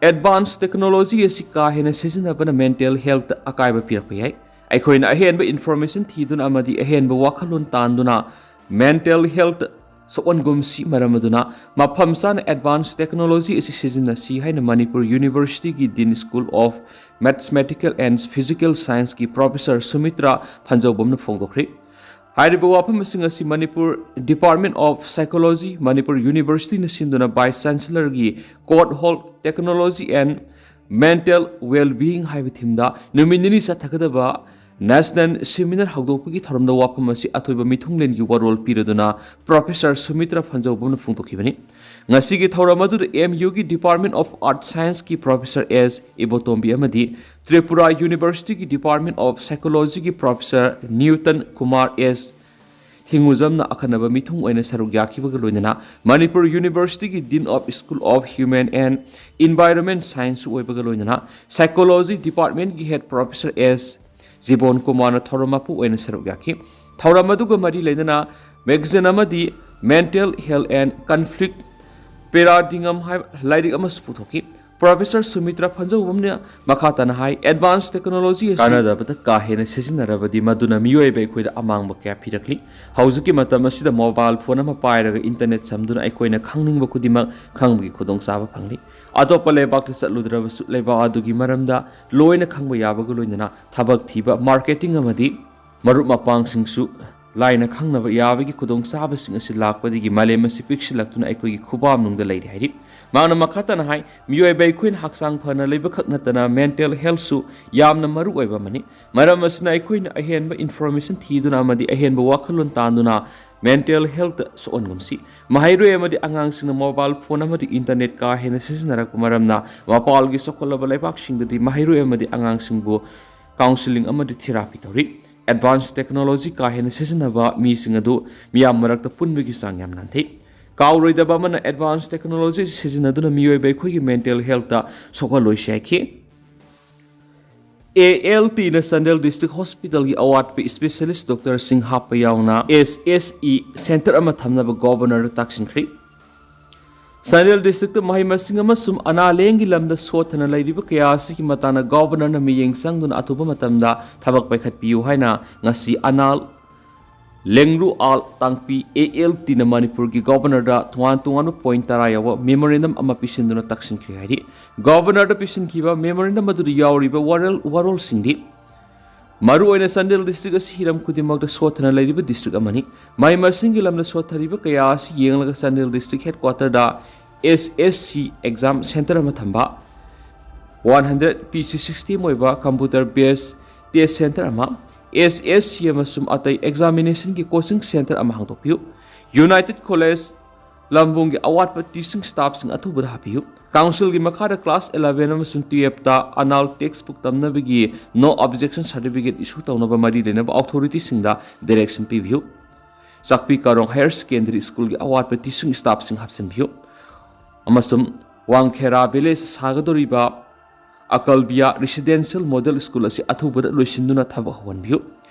ꯑꯦꯗꯚꯥꯟꯁ ꯇꯦꯛꯅꯣꯂꯣꯖꯤ ꯑꯁꯤ ꯀꯥ ꯍꯦꯟꯅ ꯁꯤꯖꯤꯟꯅꯕꯅ ꯃꯦꯟꯇꯦꯜ ꯍꯦꯜꯊꯇ ꯑꯀꯥꯏꯕ ꯄꯤꯔꯛꯄ ꯌꯥꯏ꯫ ꯑꯩꯈꯣꯏꯅ ꯑꯍꯦꯟꯕ ꯏꯟꯐꯣꯔꯃꯦꯁꯟ ꯊꯤꯗꯨꯅ ꯑꯃꯗꯤ ꯑꯍꯦꯟꯕ ꯋꯥꯈꯜꯂꯣꯟ ꯇꯥꯟꯗꯨꯅ ꯃꯦꯟꯇꯦꯜ ꯍꯦꯜꯊ ꯁꯣꯛꯍꯟꯒꯨꯝꯁꯤ꯫ ꯃꯔꯝ ꯑꯗꯨꯅ ꯃꯐꯝ ꯆꯥꯅ ꯑꯦꯗꯚꯥꯟꯁ ꯇꯦꯛꯅꯣꯂꯣꯖꯤ ꯑꯁꯤ ꯁꯤꯖꯤꯟꯅꯁꯤ ꯍꯥꯏꯅ ꯃꯅꯤꯄꯨꯔ ꯌꯨꯅꯤꯚꯔꯁꯤꯇꯤꯒꯤ dean school of mathematical and physical ꯁꯥꯏꯟꯁꯀꯤ ꯄ꯭ꯔꯣꯐꯦꯁꯔ ꯁꯨꯃꯤꯇ꯭ꯔꯥ ꯐꯟꯖꯧꯕꯝꯅ ꯐꯣꯡꯗꯣꯛꯈ꯭ꯔꯦ꯫ ꯍꯥꯏꯔꯤꯕ ꯋꯥꯐꯝꯁꯤꯡ ꯑꯁꯤ Manipur department of psychology, Manipur ꯌꯨꯅꯤꯚꯔꯁꯤꯇꯤꯅ ꯁꯤꯟꯗꯨꯅ ꯚꯥꯏꯁ ꯆꯥꯟꯁꯦꯂꯔꯒꯤ ꯀꯣꯠ ꯍꯣꯜ technology and mental well being ꯍꯥꯏꯕ ꯊꯤꯝꯗ ꯅꯨꯃꯤꯠ ꯅꯤꯅꯤ ꯆꯠꯊꯒꯗꯕ ꯅꯦꯁꯅꯦꯜ ꯁꯦꯃꯤꯅꯥꯔ ꯍꯧꯗꯣꯛꯄꯒꯤ ꯊꯧꯔꯝꯗ ꯋꯥꯐꯝ ꯑꯁꯤ ꯑꯊꯣꯏꯕ ꯃꯤꯊꯨꯡꯂꯦꯟꯒꯤ ꯋꯥꯔꯣꯜ ꯄꯤꯔꯗꯨꯅ ꯄ꯭ꯔꯣꯐꯦꯁꯔ ꯁꯨꯃꯤꯇ꯭ꯔ ꯐꯟꯖꯧꯕꯝꯅ ꯐꯣꯡꯗꯣꯛꯈꯤꯕꯅꯤ꯫ ꯉꯁꯤꯒꯤ ꯊꯧꯔꯝ ꯑꯗꯨꯗ ꯑꯦꯝ ꯌꯨꯒꯤ ꯗꯤꯄꯥꯔꯠꯃꯦꯟ ꯑꯣꯐ ꯑꯥꯔꯠ ꯁꯥꯏꯟꯁꯀꯤ ꯄ꯭ꯔꯣꯐꯦꯁꯔ ꯑꯦꯁ ꯏꯕꯣꯇꯣꯝꯕꯤ ꯑꯃꯗꯤ ꯇ꯭ꯔꯤꯄꯨꯔꯥ ꯌꯨꯅꯤꯚꯔꯁꯤꯇꯤꯒꯤ ꯗꯤꯄꯥꯔꯠꯃꯦꯟ ꯑꯣꯐ ꯁꯥꯏꯀꯣꯂꯣꯖꯤꯒꯤ ꯄ꯭ꯔꯣꯐꯦꯁꯔ ꯅ꯭ꯌꯨꯇꯟ ꯀꯨꯃꯥꯔ ꯑꯦꯁ ꯊꯤꯡꯉꯨꯖꯝꯅ ꯑꯈꯟꯅꯕ ꯃꯤꯊꯨꯡ ꯑꯣꯏꯅ ꯁꯔꯨꯛ ꯌꯥꯈꯤꯕꯒ ꯂꯣꯏꯅꯅ ꯃꯅꯤꯄꯨꯔ ꯌꯨꯅꯤꯚꯔꯁꯤꯇꯤꯒꯤ dean of school of human and environment ꯁꯥꯏꯟꯁꯁꯨ ꯑꯣꯏꯕꯒ ꯂꯣꯏꯅꯅ ꯁꯥꯏꯀꯣꯂꯣꯖꯤ ꯗꯤꯄꯥꯔꯠꯃꯦꯟꯒꯤ ꯍꯦꯗ ꯄ꯭ꯔꯣꯐꯦꯁꯔ ꯑꯦꯁ ꯖꯤꯕꯣꯟ ꯀꯨꯃꯥꯔꯅ ꯊꯧꯔꯝ ꯃꯄꯨ ꯑꯣꯏꯅ ꯁꯔꯨꯛ ꯌꯥꯈꯤ꯫ ꯊꯧꯔꯝ ꯑꯗꯨꯒ ꯃꯔꯤ ꯂꯩꯅꯅ ꯃꯦꯒꯥꯖꯤꯟ ꯑꯃꯗꯤ mental health and conflict Peradingam ꯍꯥꯏꯕ ꯂꯥꯏꯔꯤꯛ ꯑꯃꯁꯨ ꯄꯨꯊꯣꯛꯈꯤ꯫ ꯄ꯭ꯔꯣꯐꯦꯁꯔ ꯁꯨꯃꯤꯇ꯭ꯔ ꯐꯟꯖꯧꯕꯝꯅ ꯃꯈꯥ ꯇꯥꯅ ꯍꯥꯏ, ꯑꯦꯗꯚꯥꯟꯁ ꯇꯦꯛꯅꯣꯂꯣꯖꯤ ꯑꯁꯤ ꯀꯥꯟꯅꯗꯕꯗ ꯀꯥ ꯍꯦꯟꯅ ꯁꯤꯖꯤꯟꯅꯔꯕꯗꯤ ꯃꯗꯨꯅ ꯃꯤꯑꯣꯏꯕ ꯑꯩꯈꯣꯏꯗ ꯑꯃꯥꯡꯕ ꯀꯌꯥ ꯄꯤꯔꯛꯂꯤ꯫ ꯍꯧꯖꯤꯛꯀꯤ ꯃꯇꯝ ꯑꯁꯤꯗ ꯃꯣꯕꯥꯏꯜ ꯐꯣꯟ ꯑꯃ ꯄꯥꯏꯔꯒ ꯏꯟꯇꯔꯅꯦꯠ ꯁꯝꯗꯨꯅ ꯑꯩꯈꯣꯏꯅ ꯈꯪꯅꯤꯡꯕ ꯈꯨꯗꯤꯡꯃꯛ ꯈꯪꯕꯒꯤ ꯈꯨꯗꯣꯡꯆꯥꯕ ꯐꯪꯂꯤ꯫ ꯑꯇꯣꯞꯄ ꯂꯩꯕꯥꯛꯇ ꯆꯠꯂꯨꯗ꯭ꯔꯕꯁꯨ ꯂꯩꯕꯥꯛ ꯑꯗꯨꯒꯤ ꯃꯔꯝꯗ ꯂꯣꯏꯅ ꯈꯪꯕ ꯌꯥꯕꯒ ꯂꯣꯏꯅꯅ ꯊꯕꯛ ꯊꯤꯕ, ꯃꯥꯔꯀꯦꯇꯤꯡ ꯑꯃꯗꯤ ꯃꯔꯨꯞ ꯃꯄꯥꯡꯁꯤꯡꯁꯨ ꯂꯥꯏꯅ ꯈꯪꯅꯕ ꯌꯥꯕꯒꯤ ꯈꯨꯗꯣꯡꯆꯥꯕꯁꯤꯡ ꯑꯁꯤ ꯂꯥꯛꯄꯗꯒꯤ ꯃꯥꯂꯦꯝ ꯑꯁꯤ ꯄꯤꯛꯁꯤꯜꯂꯛꯇꯨꯅ ꯑꯩꯈꯣꯏꯒꯤ ꯈꯨꯕꯥꯝꯅꯨꯡꯗ ꯂꯩꯔꯤ ꯍꯥꯏꯔꯤ꯫ ꯃꯍꯥꯛꯅ ꯃꯈꯥ ꯇꯥꯅ ꯍꯥꯏ, ꯃꯤꯑꯣꯏꯕ ꯑꯩꯈꯣꯏꯅ ꯍꯛꯆꯥꯡ ꯐꯅ ꯂꯩꯕ ꯈꯛ ꯅꯠꯇꯅ ꯃꯦꯟꯇꯦꯜ ꯍꯦꯜꯊꯁꯨ ꯌꯥꯝꯅ ꯃꯔꯨ ꯑꯣꯏꯕ ꯑꯃꯅꯤ꯫ ꯃꯔꯝ ꯑꯁꯤꯅ ꯑꯩꯈꯣꯏꯅ ꯑꯍꯦꯟꯕ ꯏꯟꯐꯣꯔꯃꯦꯁꯟ ꯊꯤꯗꯨꯅ ꯑꯃꯗꯤ ꯑꯍꯦꯟꯕ ꯋꯥꯈꯜꯂꯣꯟ ꯇꯥꯟꯗꯨꯅ ꯃꯦꯟꯇꯦꯜ ꯍꯦꯜꯊꯇ ꯁꯣꯛꯍꯟꯒꯨꯝꯁꯤ꯫ ꯃꯍꯩꯔꯣꯏ ꯑꯃꯗꯤ ꯑꯉꯥꯡꯁꯤꯡꯅ ꯃꯣꯕꯥꯏꯜ ꯐꯣꯟ ꯑꯃꯗꯤ ꯏꯟꯇꯔꯅꯦꯠ ꯀꯥ ꯍꯦꯟꯅ ꯁꯤꯖꯤꯟꯅꯔꯛꯄ ꯃꯔꯝꯅ ꯃꯄꯥꯜꯒꯤ ꯆꯥꯎꯈꯠꯂꯕ ꯂꯩꯕꯥꯛꯁꯤꯡꯗꯗꯤ ꯃꯍꯩꯔꯣꯏ ꯑꯃꯗꯤ ꯑꯉꯥꯡꯁꯤꯡꯕꯨ ꯀꯥꯎꯟꯁꯤꯂꯤꯡ ꯑꯃꯗꯤ ꯊꯦꯔꯥꯄꯤ ꯇꯧꯔꯤ꯫ ꯑꯦꯗꯚꯥꯟꯁ ꯇꯦꯛꯅꯣꯂꯣꯖꯤ ꯀꯥ ꯍꯦꯟꯅ ꯁꯤꯖꯤꯟꯅꯕ ꯃꯤꯁꯤꯡ ꯑꯗꯨ ꯃꯤꯌꯥꯝ ꯃꯔꯛꯇ ꯄꯨꯟꯕꯒꯤ ꯆꯥꯡ ꯌꯥꯝꯅ ꯍꯟꯊꯩ꯫ ꯀꯥꯎꯔꯣꯏꯗꯕ ꯑꯃꯅ, ꯑꯦꯗꯚꯥꯟꯁ ꯇꯦꯛꯅꯣꯂꯣꯖꯤ ꯁꯤꯖꯤꯟꯅꯗꯨꯅ ꯃꯤꯑꯣꯏꯕ ꯑꯩꯈꯣꯏꯒꯤ ꯃꯦꯟꯇꯦꯜ ꯍꯦꯜꯊꯇ ꯁꯣꯛꯍꯜꯂꯣꯏꯁꯤ ꯍꯥꯏꯈꯤ꯫ ꯑꯦ ꯑꯦꯜ ꯇꯤꯅ ꯆꯥꯟꯗꯦꯜ ꯗꯤꯁꯇ꯭ꯔꯤꯛ ꯍꯣꯁꯄꯤꯇꯥꯜꯒꯤ ꯑꯋꯥꯠꯄ ꯏꯁꯄꯦꯁꯤꯌꯦꯂꯤꯁ ꯗꯣꯛꯇꯔꯁꯤꯡ ꯍꯥꯞꯄ ꯌꯥꯎꯅ ꯑꯦꯁ ꯑꯦꯁ ꯏ ꯁꯦꯟꯇꯔ ꯑꯃ ꯊꯝꯅꯕ ꯒꯣꯚꯔꯅꯔꯗ ꯇꯥꯛꯁꯤꯟꯈ꯭ꯔꯤ꯫ ꯆꯥꯟꯗꯦꯜ ꯗꯤꯁꯇ꯭ꯔꯤꯛꯇ ꯃꯍꯩ ꯃꯁꯤꯡ ꯑꯃꯁꯨꯡ ꯑꯅꯥ ꯂꯥꯌꯦꯡꯒꯤ ꯂꯝꯗ ꯁꯣꯠꯊꯅ ꯂꯩꯔꯤꯕ ꯀꯌꯥ ꯑꯁꯤꯒꯤ ꯃꯇꯥꯡꯗ ꯒꯣꯚꯔꯅꯔꯅ ꯃꯤꯠꯌꯦꯡ ꯆꯪꯗꯨꯅ ꯑꯊꯨꯕ ꯃꯇꯝꯗ ꯊꯕꯛ ꯄꯥꯏꯈꯠꯄꯤꯌꯨ ꯍꯥꯏꯅ ꯉꯁꯤ ꯑꯅꯥꯜ ꯂꯦꯡꯔꯨ ꯑꯥꯜ ꯇꯥꯡꯄꯤ, ꯑꯦ ꯑꯦꯜ ꯇꯤꯅ ꯃꯅꯤꯄꯨꯔꯒꯤ ꯒꯣꯚꯔꯅꯔꯗ ꯇꯣꯉꯥꯟ ꯇꯣꯉꯥꯟꯕ ꯄꯣꯏꯟꯠ ꯇꯔꯥ ꯌꯥꯎꯕ ꯃꯦꯃꯣꯔꯦꯟꯗꯝ ꯑꯃ ꯄꯤꯁꯤꯟꯗꯨꯅ ꯇꯛꯁꯤꯟꯈ꯭ꯔꯦ ꯍꯥꯏꯔꯤ꯫ ꯒꯣꯚꯔꯅꯔꯗ ꯄꯤꯁꯤꯟꯈꯤꯕ ꯃꯦꯃꯣꯔꯦꯟꯗꯝ ꯑꯗꯨꯗ ꯌꯥꯎꯔꯤꯕ ꯋꯥꯔꯣꯜ, ꯋꯥꯔꯣꯜꯁꯤꯡꯗꯤ ꯃꯔꯨꯑꯣꯏꯅ ꯆꯥꯟꯗꯦꯜ ꯗꯤꯁꯇ꯭ꯔꯤꯛ ꯑꯁꯤ ꯍꯤꯔꯝ ꯈꯨꯗꯤꯡꯃꯛꯇ ꯁꯣꯠꯊꯅ ꯂꯩꯔꯤꯕ ꯗꯤꯁꯇ꯭ꯔꯤꯛ ꯑꯃꯅꯤ꯫ ꯃꯍꯩ ꯃꯁꯤꯡꯒꯤ ꯂꯝꯗ ꯁꯣꯠꯊꯔꯤꯕ ꯀꯌꯥ ꯑꯁꯤ ꯌꯦꯡꯂꯒ ꯆꯥꯟꯗꯦꯜ ꯗꯤꯁꯇ꯭ꯔꯤꯛ ꯍꯦꯗꯀ꯭ꯋꯥꯇꯔꯗ ꯑꯦꯁ ꯑꯦꯁ ꯁꯤ ꯑꯦꯛꯖꯥꯝ ꯁꯦꯟꯇꯔ ꯑꯃ ꯊꯝꯕ, ꯋꯥꯟ ꯍꯟꯗ꯭ꯔꯦꯠ ꯄꯤ ꯁꯤ ꯁꯤꯁꯇꯦꯝ ꯑꯣꯏꯕ ꯀꯝꯄ꯭ꯌꯨꯇꯔ ꯕꯦꯁ ꯇꯦꯁ ꯁꯦꯟꯇꯔ ꯑꯃ, ꯑꯦꯁ ꯑꯦꯁ ꯁꯤ ꯑꯃꯁꯨꯡ ꯑꯇꯩ ꯑꯦꯛꯖꯥꯃꯤꯅꯦꯁꯟꯒꯤ ꯀꯣꯆꯤꯡ ꯁꯦꯟꯇꯔ ꯑꯃ ꯍꯥꯡꯗꯣꯛꯄꯤꯌꯨ꯫ ꯌꯨꯅꯥꯏꯇꯦꯗ ꯀꯣꯂꯦꯖ ꯂꯝꯕꯣꯡꯒꯤ ꯑꯋꯥꯠꯄ ꯇꯤꯆꯤꯡ ꯁ꯭ꯇꯥꯐꯁꯤꯡ ꯑꯊꯨꯕꯗ ꯍꯥꯞꯄꯤꯌꯨ꯫ ꯀꯥꯎꯟꯁꯤꯜꯒꯤ ꯃꯈꯥꯗ ꯀ꯭ꯂꯥꯁ ꯏꯂꯦꯚꯦꯟ ꯑꯃꯁꯨꯡ ꯇꯨꯌꯦꯜꯐꯇ ꯑꯅꯥꯜ ꯇꯦꯛꯁ ꯕꯨꯛ ꯇꯝꯅꯕꯒꯤ ꯅꯣ ꯑꯣꯕꯖꯦꯛꯁꯟ ꯁꯥꯔꯇꯤꯐꯤꯀꯦꯠ ꯏꯁꯨ ꯇꯧꯅꯕ ꯃꯔꯤ ꯂꯩꯅꯕ ꯑꯣꯊꯣꯔꯤꯇꯤꯁꯤꯡꯗ ꯗꯥꯏꯔꯦꯛꯁꯟ ꯄꯤꯕꯤꯌꯨ꯫ ꯆꯥꯛꯄꯤ ꯀꯥꯔꯣꯡ ꯍꯥꯌꯔ ꯁꯦꯀꯦꯟꯗꯔꯤ ꯁ꯭ꯀꯨꯜꯒꯤ ꯑꯋꯥꯠꯄ ꯇꯤꯆꯤꯡ ꯁ꯭ꯇꯥꯐꯁꯤꯡ ꯍꯥꯞꯆꯤꯟꯕꯤꯌꯨ꯫ ꯑꯃꯁꯨꯡ ꯋꯥꯡꯈꯦꯔꯥ ꯚꯤꯂꯦꯖ ꯁꯥꯒꯗꯧꯔꯤꯕ ꯑꯀꯜꯕꯤꯌꯥ ꯔꯤꯁꯤꯗꯦꯟꯁꯤꯌꯦꯜ ꯃꯣꯗꯦꯜ ꯁ꯭ꯀꯨꯜ ꯑꯁꯤ ꯑꯊꯨꯕꯗ ꯂꯣꯏꯁꯤꯟꯗꯨꯅ ꯊꯕꯛ ꯍꯧꯍꯟꯕꯤꯌꯨ꯫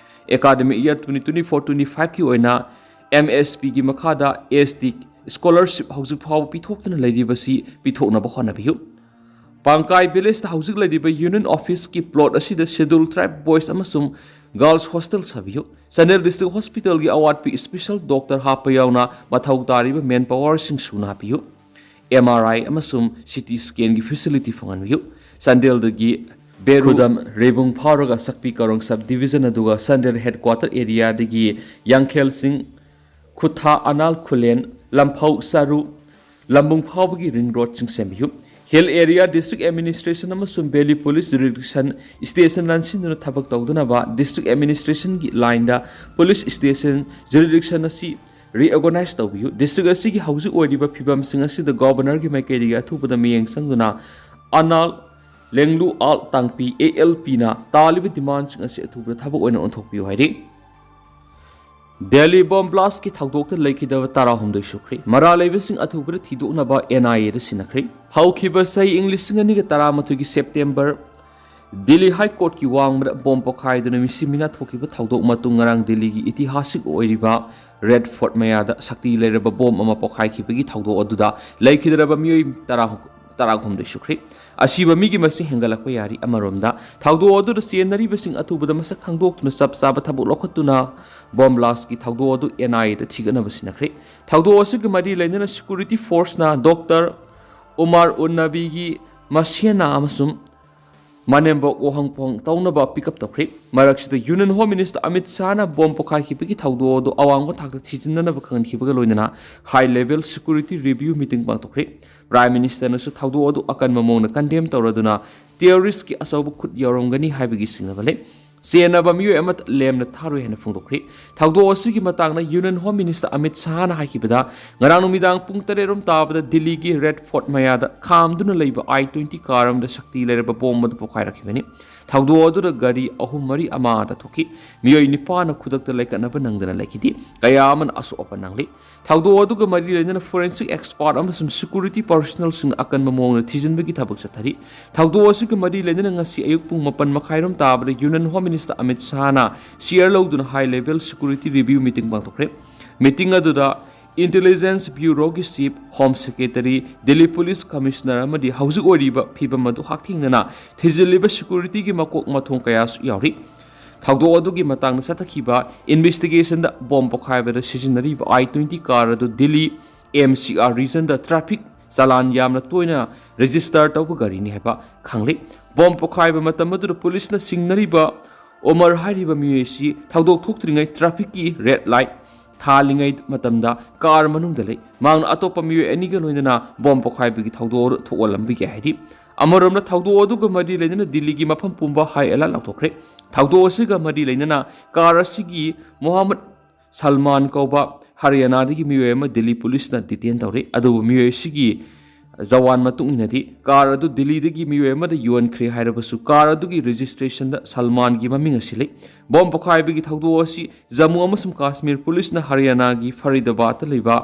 Academic year twenty twenty four twenty ꯐꯥꯏꯚꯀꯤ ꯑꯣꯏꯅ ꯑꯦꯝ ꯑꯦꯁ ꯄꯤꯒꯤ ꯃꯈꯥꯗ ꯑꯦꯁ ꯇꯤ ꯁ꯭ꯀꯣꯂꯔꯁꯤꯞ ꯍꯧꯖꯤꯛ ꯐꯥꯎꯕ ꯄꯤꯊꯣꯛꯇꯨꯅ ꯂꯩꯔꯤꯕꯁꯤ ꯄꯤꯊꯣꯛꯅꯕ ꯍꯣꯠꯅꯕꯤꯌꯨ꯫ ꯄꯥꯡꯀꯥꯏ ꯚꯤꯂꯦꯖꯇ ꯍꯧꯖꯤꯛ ꯂꯩꯔꯤꯕ ꯌꯨꯅꯤꯌꯟ ꯑꯣꯐꯤꯁꯀꯤ ꯄ꯭ꯂꯣꯠ ꯑꯁꯤꯗ ꯁꯦꯗꯨꯜ ꯇ꯭ꯔꯥꯏꯕ ꯕꯣꯏꯁ ꯑꯃꯁꯨꯡ ꯒꯥꯔꯜꯁ ꯍꯣꯁꯇꯦꯜ ꯁꯥꯕꯤꯌꯨ꯫ ꯆꯥꯟꯗꯦꯜ ꯗꯤꯁꯇ꯭ꯔꯤꯛ ꯍꯣꯁꯄꯤꯇꯥꯜꯒꯤ ꯑꯋꯥꯠꯄꯤ ꯏꯁꯄꯤꯁꯦꯜ ꯗꯣꯛꯇꯔ ꯍꯥꯞꯄ ꯌꯥꯎꯅ ꯃꯊꯧ ꯇꯥꯔꯤꯕ ꯃꯦꯟ ꯄꯥꯋꯔꯁꯤꯡ ꯁꯨꯅ ꯍꯥꯞꯄꯤꯌꯨ꯫ ꯑꯦꯝ ꯑꯥꯔ ꯑꯥꯏ ꯑꯃꯁꯨꯡ ꯁꯤ ꯇꯤ ꯁ꯭ꯀꯦꯟꯒꯤ ꯐꯦꯁꯤꯂꯤꯇꯤ ꯐꯪꯍꯟꯕꯤꯌꯨ꯫ ꯆꯥꯟꯗꯦꯜꯗꯒꯤ ꯕꯦꯔꯨ ꯈꯨꯗꯝ ꯔꯦꯕꯨꯡ ꯐꯥꯎꯔꯒ ꯁꯛꯄꯤ ꯀꯔꯣꯡ ꯁꯕ ꯗꯤꯕꯤꯖꯟ ꯑꯗꯨꯒ ꯆꯥꯟꯗꯦꯜ ꯍꯦꯗꯀ꯭ꯋꯥꯇꯔ ꯑꯦꯔꯤꯌꯥꯗꯒꯤ ꯌꯥꯡꯈꯦꯜꯁꯤꯡ, ꯈꯨꯊꯥ, ꯑꯅꯥꯜ ꯈꯨꯂꯦꯟ, ꯂꯝꯐꯧ ꯆꯔꯨ, ꯂꯝꯕꯨꯡ ꯐꯥꯎꯕꯒꯤ ꯔꯤꯡ ꯔꯣꯗꯁꯤꯡ ꯁꯦꯝꯕꯤꯌꯨ꯫ ꯍꯤꯜ ꯑꯦꯔꯤꯌꯥ ꯗꯤꯁꯇ꯭ꯔꯤꯛ ꯑꯦꯗꯃꯤꯅꯤꯁꯇ꯭ꯔꯦꯁꯟ ꯑꯃꯁꯨꯡ ꯚꯦꯂꯤ ꯄꯨꯂꯤꯁ ꯖꯨꯔꯤꯗꯤꯛꯁꯟ ꯁ꯭ꯇꯦꯁꯟ ꯂꯥꯟꯁꯤꯟꯗꯨꯅ ꯊꯕꯛ ꯇꯧꯗꯅꯕ ꯗꯤꯁꯇ꯭ꯔꯤꯛ ꯑꯦꯗꯃꯤꯅꯤꯁꯇ꯭ꯔꯦꯁꯟꯒꯤ ꯂꯥꯏꯟꯗ ꯄꯨꯂꯤꯁ ꯁ꯭ꯇꯦꯁꯟ ꯖꯨꯔꯤꯗꯤꯛꯁꯟ ꯑꯁꯤ ꯔꯤꯑꯣꯔꯒꯅꯥꯏꯖ ꯇꯧꯕꯤꯌꯨ꯫ ꯗꯤꯁꯇ꯭ꯔꯤꯛ ꯑꯁꯤꯒꯤ ꯍꯧꯖꯤꯛ ꯑꯣꯏꯔꯤꯕ ꯐꯤꯕꯝꯁꯤꯡ ꯑꯁꯤꯗ ꯒꯣꯕꯔꯅꯔꯒꯤ ꯃꯥꯏꯀꯩꯗꯒꯤ ꯑꯊꯨꯕꯗ ꯃꯤꯠꯌꯦꯡ ꯆꯪꯗꯨꯅ ꯑꯅꯥꯜ ꯂꯦꯡꯂꯨ ꯑꯥꯜ ꯇꯥꯡꯄꯤ, ꯑꯦ ꯑꯦꯜ ꯄꯤꯅ ꯇꯥꯜꯂꯤꯕ ꯗꯤꯃꯥꯟꯁꯤꯡ ꯑꯁꯤ ꯑꯊꯨꯕꯗ ꯊꯕꯛ ꯑꯣꯏꯅ ꯑꯣꯟꯊꯣꯛꯄꯤꯌꯨ ꯍꯥꯏꯔꯤ꯫ ꯗꯦꯜꯂꯤ ꯕꯣꯝ ꯕ꯭ꯂꯥꯁꯀꯤ ꯊꯧꯗꯣꯛꯇ ꯂꯩꯈꯤꯗꯕ ꯇꯔꯥꯍꯨꯝꯗꯣꯏ ꯁꯨꯈ꯭ꯔꯦ꯫ ꯃꯔꯥꯜ ꯂꯩꯕꯁꯤꯡ ꯑꯊꯨꯕꯗ ꯊꯤꯗꯣꯛꯅꯕ ꯑꯦꯟ ꯑꯥꯏ ꯑꯦꯗ ꯁꯤꯟꯅꯈ꯭ꯔꯦ꯫ ꯍꯧꯈꯤꯕ ꯆꯍꯤ ꯏꯪ ꯂꯤꯁꯤꯡ ꯑꯅꯤꯒ ꯇꯔꯥꯃꯥꯊꯣꯏꯒꯤ ꯁꯦꯞꯇꯦꯝꯕꯔ ꯗꯤꯜꯂꯤ ꯍꯥꯏ ꯀꯣꯔꯠꯀꯤ ꯋꯥꯡꯃꯗ ꯕꯣꯝ ꯄꯣꯈꯥꯏꯗꯨꯅ ꯃꯤꯁꯤ ꯃꯤꯅꯥ ꯊꯣꯛꯈꯤꯕ ꯊꯧꯗꯣꯛ ꯃꯇꯨꯡ ꯉꯔꯥꯡ ꯗꯤꯜꯂꯤꯒꯤ ꯏꯇꯤꯍꯥꯁꯤꯛ ꯑꯣꯏꯔꯤꯕ ꯔꯦꯗ ꯐꯣꯔꯠ ꯃꯌꯥꯗ ꯁꯛꯇꯤ ꯂꯩꯔꯕ ꯕꯣꯝ ꯑꯃ ꯄꯣꯈꯥꯏꯈꯤꯕꯒꯤ ꯊꯧꯗꯣꯛ ꯑꯗꯨꯗ ꯂꯩꯈꯤꯗ꯭ꯔꯕ ꯃꯤꯑꯣꯏ ꯇꯔꯥ, ꯇꯔꯥꯍꯨꯝꯗꯣꯏ ꯁꯨꯈ꯭ꯔꯦ꯫ ꯑꯁꯤꯕ ꯃꯤꯒꯤ ꯃꯁꯤꯡ ꯍꯦꯟꯒꯠꯂꯛꯄ ꯌꯥꯔꯤ꯫ ꯑꯃꯔꯣꯝꯗ, ꯊꯧꯗꯣꯛ ꯑꯗꯨꯗ ꯆꯦꯟꯅꯔꯤꯕꯁꯤꯡ ꯑꯊꯨꯕꯗ ꯃꯁꯛ ꯈꯪꯗꯣꯛꯇꯨꯅ ꯆꯞ ꯆꯥꯕ ꯊꯕꯛ ꯂꯧꯈꯠꯇꯨꯅ ꯕꯣꯝ ꯕ꯭ꯂꯥꯁꯀꯤ ꯊꯧꯗꯣꯛ ꯑꯗꯨ ꯑꯦꯟ ꯑꯥꯏ ꯑꯦꯗ ꯊꯤꯒꯠꯅꯕ ꯁꯤꯟꯅꯈ꯭ꯔꯦ꯫ ꯊꯧꯗꯣꯛ ꯑꯁꯤꯒ ꯃꯔꯤ ꯂꯩꯅꯅ ꯁꯦꯀ꯭ꯌꯨꯔꯤꯇꯤ ꯐꯣꯔꯁꯅ ꯗꯣꯛꯇꯔ ꯎꯃꯥꯔ ꯎꯟꯅꯕꯤꯒꯤ ꯃꯁꯦꯅꯥ ꯑꯃꯁꯨꯡ ꯃꯅꯦꯝꯕꯣꯛ ꯋꯥꯍꯪ ꯄꯥꯎꯍꯪ ꯇꯧꯅꯕ ꯄꯤꯛ ꯑꯞ ꯇꯧꯈ꯭ꯔꯦ꯫ ꯃꯔꯛꯁꯤꯗ ꯌꯨꯅꯤꯌꯟ ꯍꯣꯝ ꯃꯤꯅꯤꯁꯇꯔ ꯑꯃꯤꯠ ꯁꯥꯍꯅ ꯕꯣꯝ ꯄꯣꯈꯥꯏꯈꯤꯕꯒꯤ ꯊꯧꯗꯣꯛ ꯑꯗꯨ ꯑꯋꯥꯡꯕ ꯊꯥꯛꯇ ꯊꯤꯖꯤꯟꯅꯅꯕ ꯈꯪꯍꯟꯈꯤꯕꯒ ꯂꯣꯏꯅꯅ high level security review meeting ꯄꯥꯡꯊꯣꯛꯈ꯭ꯔꯦ꯫ ꯄ꯭ꯔꯥꯏꯝ ꯃꯤꯅꯤꯁꯇꯔꯅꯁꯨ ꯊꯧꯗꯣꯛ ꯑꯗꯨ ꯑꯀꯟꯕ ꯃꯑꯣꯡꯗ ꯀꯟꯗꯦꯝ ꯇꯧꯔꯗꯨꯅ ꯇꯦꯔꯣꯔꯤꯁꯀꯤ ꯑꯆꯧꯕ ꯈꯨꯠ ꯌꯥꯎꯔꯝꯒꯅꯤ ꯍꯥꯏꯕꯒꯤ ꯆꯤꯡꯅꯕ ꯂꯩ꯫ ꯆꯦꯟꯅꯕ ꯃꯤꯑꯣꯏ ꯑꯃꯠꯇ ꯂꯦꯝꯅ ꯊꯥꯔꯣꯏ ꯍꯥꯏꯅ ꯐꯣꯡꯗꯣꯛꯈ꯭ꯔꯦ꯫ ꯊꯧꯗꯣꯛ ꯑꯁꯤꯒꯤ ꯃꯇꯥꯡꯗ ꯌꯨꯅꯤꯌꯟ ꯍꯣꯝ ꯃꯤꯅꯤꯁꯇꯔ ꯑꯃꯤꯠ ꯁꯥꯍꯅ ꯍꯥꯏꯈꯤꯕꯗ, ꯉꯔꯥꯡ ꯅꯨꯃꯤꯗꯥꯡ ꯄꯨꯡ ꯇꯔꯦꯠ ꯔꯣꯝ ꯇꯥꯕꯗ ꯗꯤꯜꯂꯤꯒꯤ ꯔꯦꯗ ꯐꯣꯔꯠ ꯃꯌꯥꯗ ꯈꯥꯝꯗꯨꯅ ꯂꯩꯕ ꯑꯥꯏ ꯇ꯭ꯋꯦꯟꯇꯤ ꯀꯥꯔ ꯑꯃꯗ ꯁꯛꯇꯤ ꯂꯩꯔꯕ ꯕꯣꯝ ꯑꯗꯨ ꯄꯣꯈꯥꯏꯔꯛꯈꯤꯕꯅꯤ꯫ ꯊꯧꯗꯣꯛ ꯑꯗꯨꯗ ꯒꯥꯔꯤ ꯑꯍꯨꯝ ꯃꯔꯤ ꯑꯃꯥꯡ ꯑꯇꯥ ꯊꯣꯛꯈꯤ꯫ ꯃꯤꯑꯣꯏ ꯅꯤꯄꯥꯟꯅ ꯈꯨꯗꯛꯇ ꯂꯩꯈꯠꯅꯕ ꯅꯪꯗꯅ ꯂꯩꯈꯤꯗꯦ꯫ ꯀꯌꯥ ꯑꯃꯅ ꯑꯁꯣꯛ ꯑꯄꯟ ꯅꯪꯂꯤ꯫ ꯊꯧꯗꯣꯛ ꯑꯗꯨꯒ ꯃꯔꯤ ꯂꯩꯅꯅ ꯐꯣꯔꯦꯟꯁꯤꯛ ꯑꯦꯛꯁꯄꯥꯔꯠ ꯑꯃꯁꯨꯡ ꯁꯦꯀ꯭ꯌꯨꯔꯤꯇꯤ ꯄꯔꯁꯣꯅꯦꯜꯁꯤꯡꯅ ꯑꯀꯟꯕ ꯃꯑꯣꯡꯗ ꯊꯤꯖꯤꯟꯕꯒꯤ ꯊꯕꯛ ꯆꯠꯊꯔꯤ꯫ ꯊꯧꯗꯣꯛ ꯑꯁꯤꯒ ꯃꯔꯤ ꯂꯩꯅꯅ ꯉꯁꯤ ꯑꯌꯨꯛ ꯄꯨꯡ ꯃꯥꯄꯟ ꯃꯈꯥꯏꯔꯣꯝ ꯇꯥꯕꯗ ꯌꯨꯅꯤꯌꯟ ꯍꯣꯝ ꯃꯤꯅꯤꯁꯇꯔ ꯑꯃꯤꯠ ꯁꯥꯍꯅ ꯆꯤꯌꯔ ꯂꯧꯗꯨꯅ high level security review meeting ꯄꯥꯡꯊꯣꯛꯈ꯭ꯔꯦ꯫ ꯃꯤꯇꯤꯡ ꯑꯗꯨꯗ Intelligence Bureauꯒꯤ Chief, Home Secretary, Delhi Police Commissioner ꯑꯃꯗꯤ ꯍꯧꯖꯤꯛ ꯑꯣꯏꯔꯤꯕ ꯐꯤꯕꯝ ꯑꯗꯨ ꯍꯛꯊꯦꯡꯅꯅ ꯊꯤꯖꯤꯜꯂꯤꯕ securityꯒꯤ ꯃꯀꯣꯛ ꯃꯊꯣꯡ ꯀꯌꯥꯁꯨ ꯌꯥꯎꯔꯤ꯫ ꯊꯧꯗꯣꯛ ꯑꯗꯨꯒꯤ ꯃꯇꯥꯡꯗ ꯆꯠꯊꯈꯤꯕ investigationꯗ bomb ꯄꯣꯈꯥꯏꯕꯗ ꯁꯤꯖꯤꯟꯅꯔꯤꯕ I twenty car ꯑꯗꯨ Delhi NCR regionꯗ traffic ꯆꯂꯥꯟ ꯌꯥꯝꯅ ꯇꯣꯏꯅ register ꯇꯧꯕ ꯒꯥꯔꯤꯅꯤ ꯍꯥꯏꯕ ꯈꯪꯂꯦ꯫ Bomb ꯄꯣꯈꯥꯏꯕ ꯃꯇꯝ ꯑꯗꯨꯗ policeꯅ ꯆꯤꯡꯅꯔꯤꯕ ꯑꯣꯃꯔ ꯍꯥꯏꯔꯤꯕ ꯃꯤꯑꯣꯏ ꯑꯁꯤ ꯊꯧꯗꯣꯛ ꯊꯣꯛꯇ꯭ꯔꯤꯉꯩ trafficꯀꯤ red light ꯊꯥꯜꯂꯤꯉꯩ ꯃꯇꯝꯗ car ꯃꯅꯨꯡꯗ ꯂꯩ꯫ ꯃꯍꯥꯛꯅ ꯑꯇꯣꯞꯄ ꯃꯤꯑꯣꯏ ꯑꯅꯤꯒ ꯂꯣꯏꯅꯅ bomb ꯄꯣꯈꯥꯏꯕꯒꯤ ꯊꯧꯗꯣꯛ ꯑꯗꯨ ꯊꯣꯛꯍꯜꯂꯝꯕ ꯌꯥꯏ ꯍꯥꯏꯔꯤ꯫ ꯑꯃꯔꯣꯝꯗ ꯊꯧꯗꯣꯛ ꯑꯗꯨꯒ ꯃꯔꯤ ꯂꯩꯅꯅ ꯗꯤꯜꯂꯤꯒꯤ ꯃꯐꯝ ꯄꯨꯝꯕ high alert ꯂꯥꯎꯊꯣꯛꯈ꯭ꯔꯦ꯫ ꯊꯧꯗꯣꯛ ꯑꯁꯤꯒ ꯃꯔꯤ ꯂꯩꯅꯅ car ꯑꯁꯤꯒꯤ ꯃꯣꯍꯝꯃꯗ ꯁꯜꯃꯥꯟ ꯀꯧꯕ ꯍꯔꯤꯌꯥꯅꯥꯗꯒꯤ ꯃꯤꯑꯣꯏ ꯑꯃ ꯗꯤꯜꯂꯤ policeꯅ detain ꯇꯧꯔꯦ꯫ ꯑꯗꯨꯕꯨ ꯃꯤꯑꯣꯏ ꯑꯁꯤꯒꯤ ꯖꯋꯥꯟ ꯃꯇꯨꯡ ꯏꯟꯅꯗꯤ car ꯑꯗꯨ ꯗꯤꯜꯂꯤꯗꯒꯤ ꯃꯤꯑꯣꯏ ꯑꯃꯗ ꯌꯣꯟꯈ꯭ꯔꯦ ꯍꯥꯏꯔꯕꯁꯨ car ꯑꯗꯨꯒꯤ registrationꯗ ꯁꯜꯃꯥꯟꯒꯤ ꯃꯃꯤꯡ ꯑꯁꯤ ꯂꯩ꯫ Bomb ꯄꯣꯈꯥꯏꯕꯒꯤ ꯊꯧꯗꯣꯛ ꯑꯁꯤ ꯖꯝꯃꯨ ꯑꯃꯁꯨꯡ ꯀꯥꯁꯃꯤꯔ policeꯅ ꯍꯔꯤꯌꯥꯅꯥꯒꯤ ꯐꯔꯤꯗꯥꯕꯥꯗꯇ ꯂꯩꯕ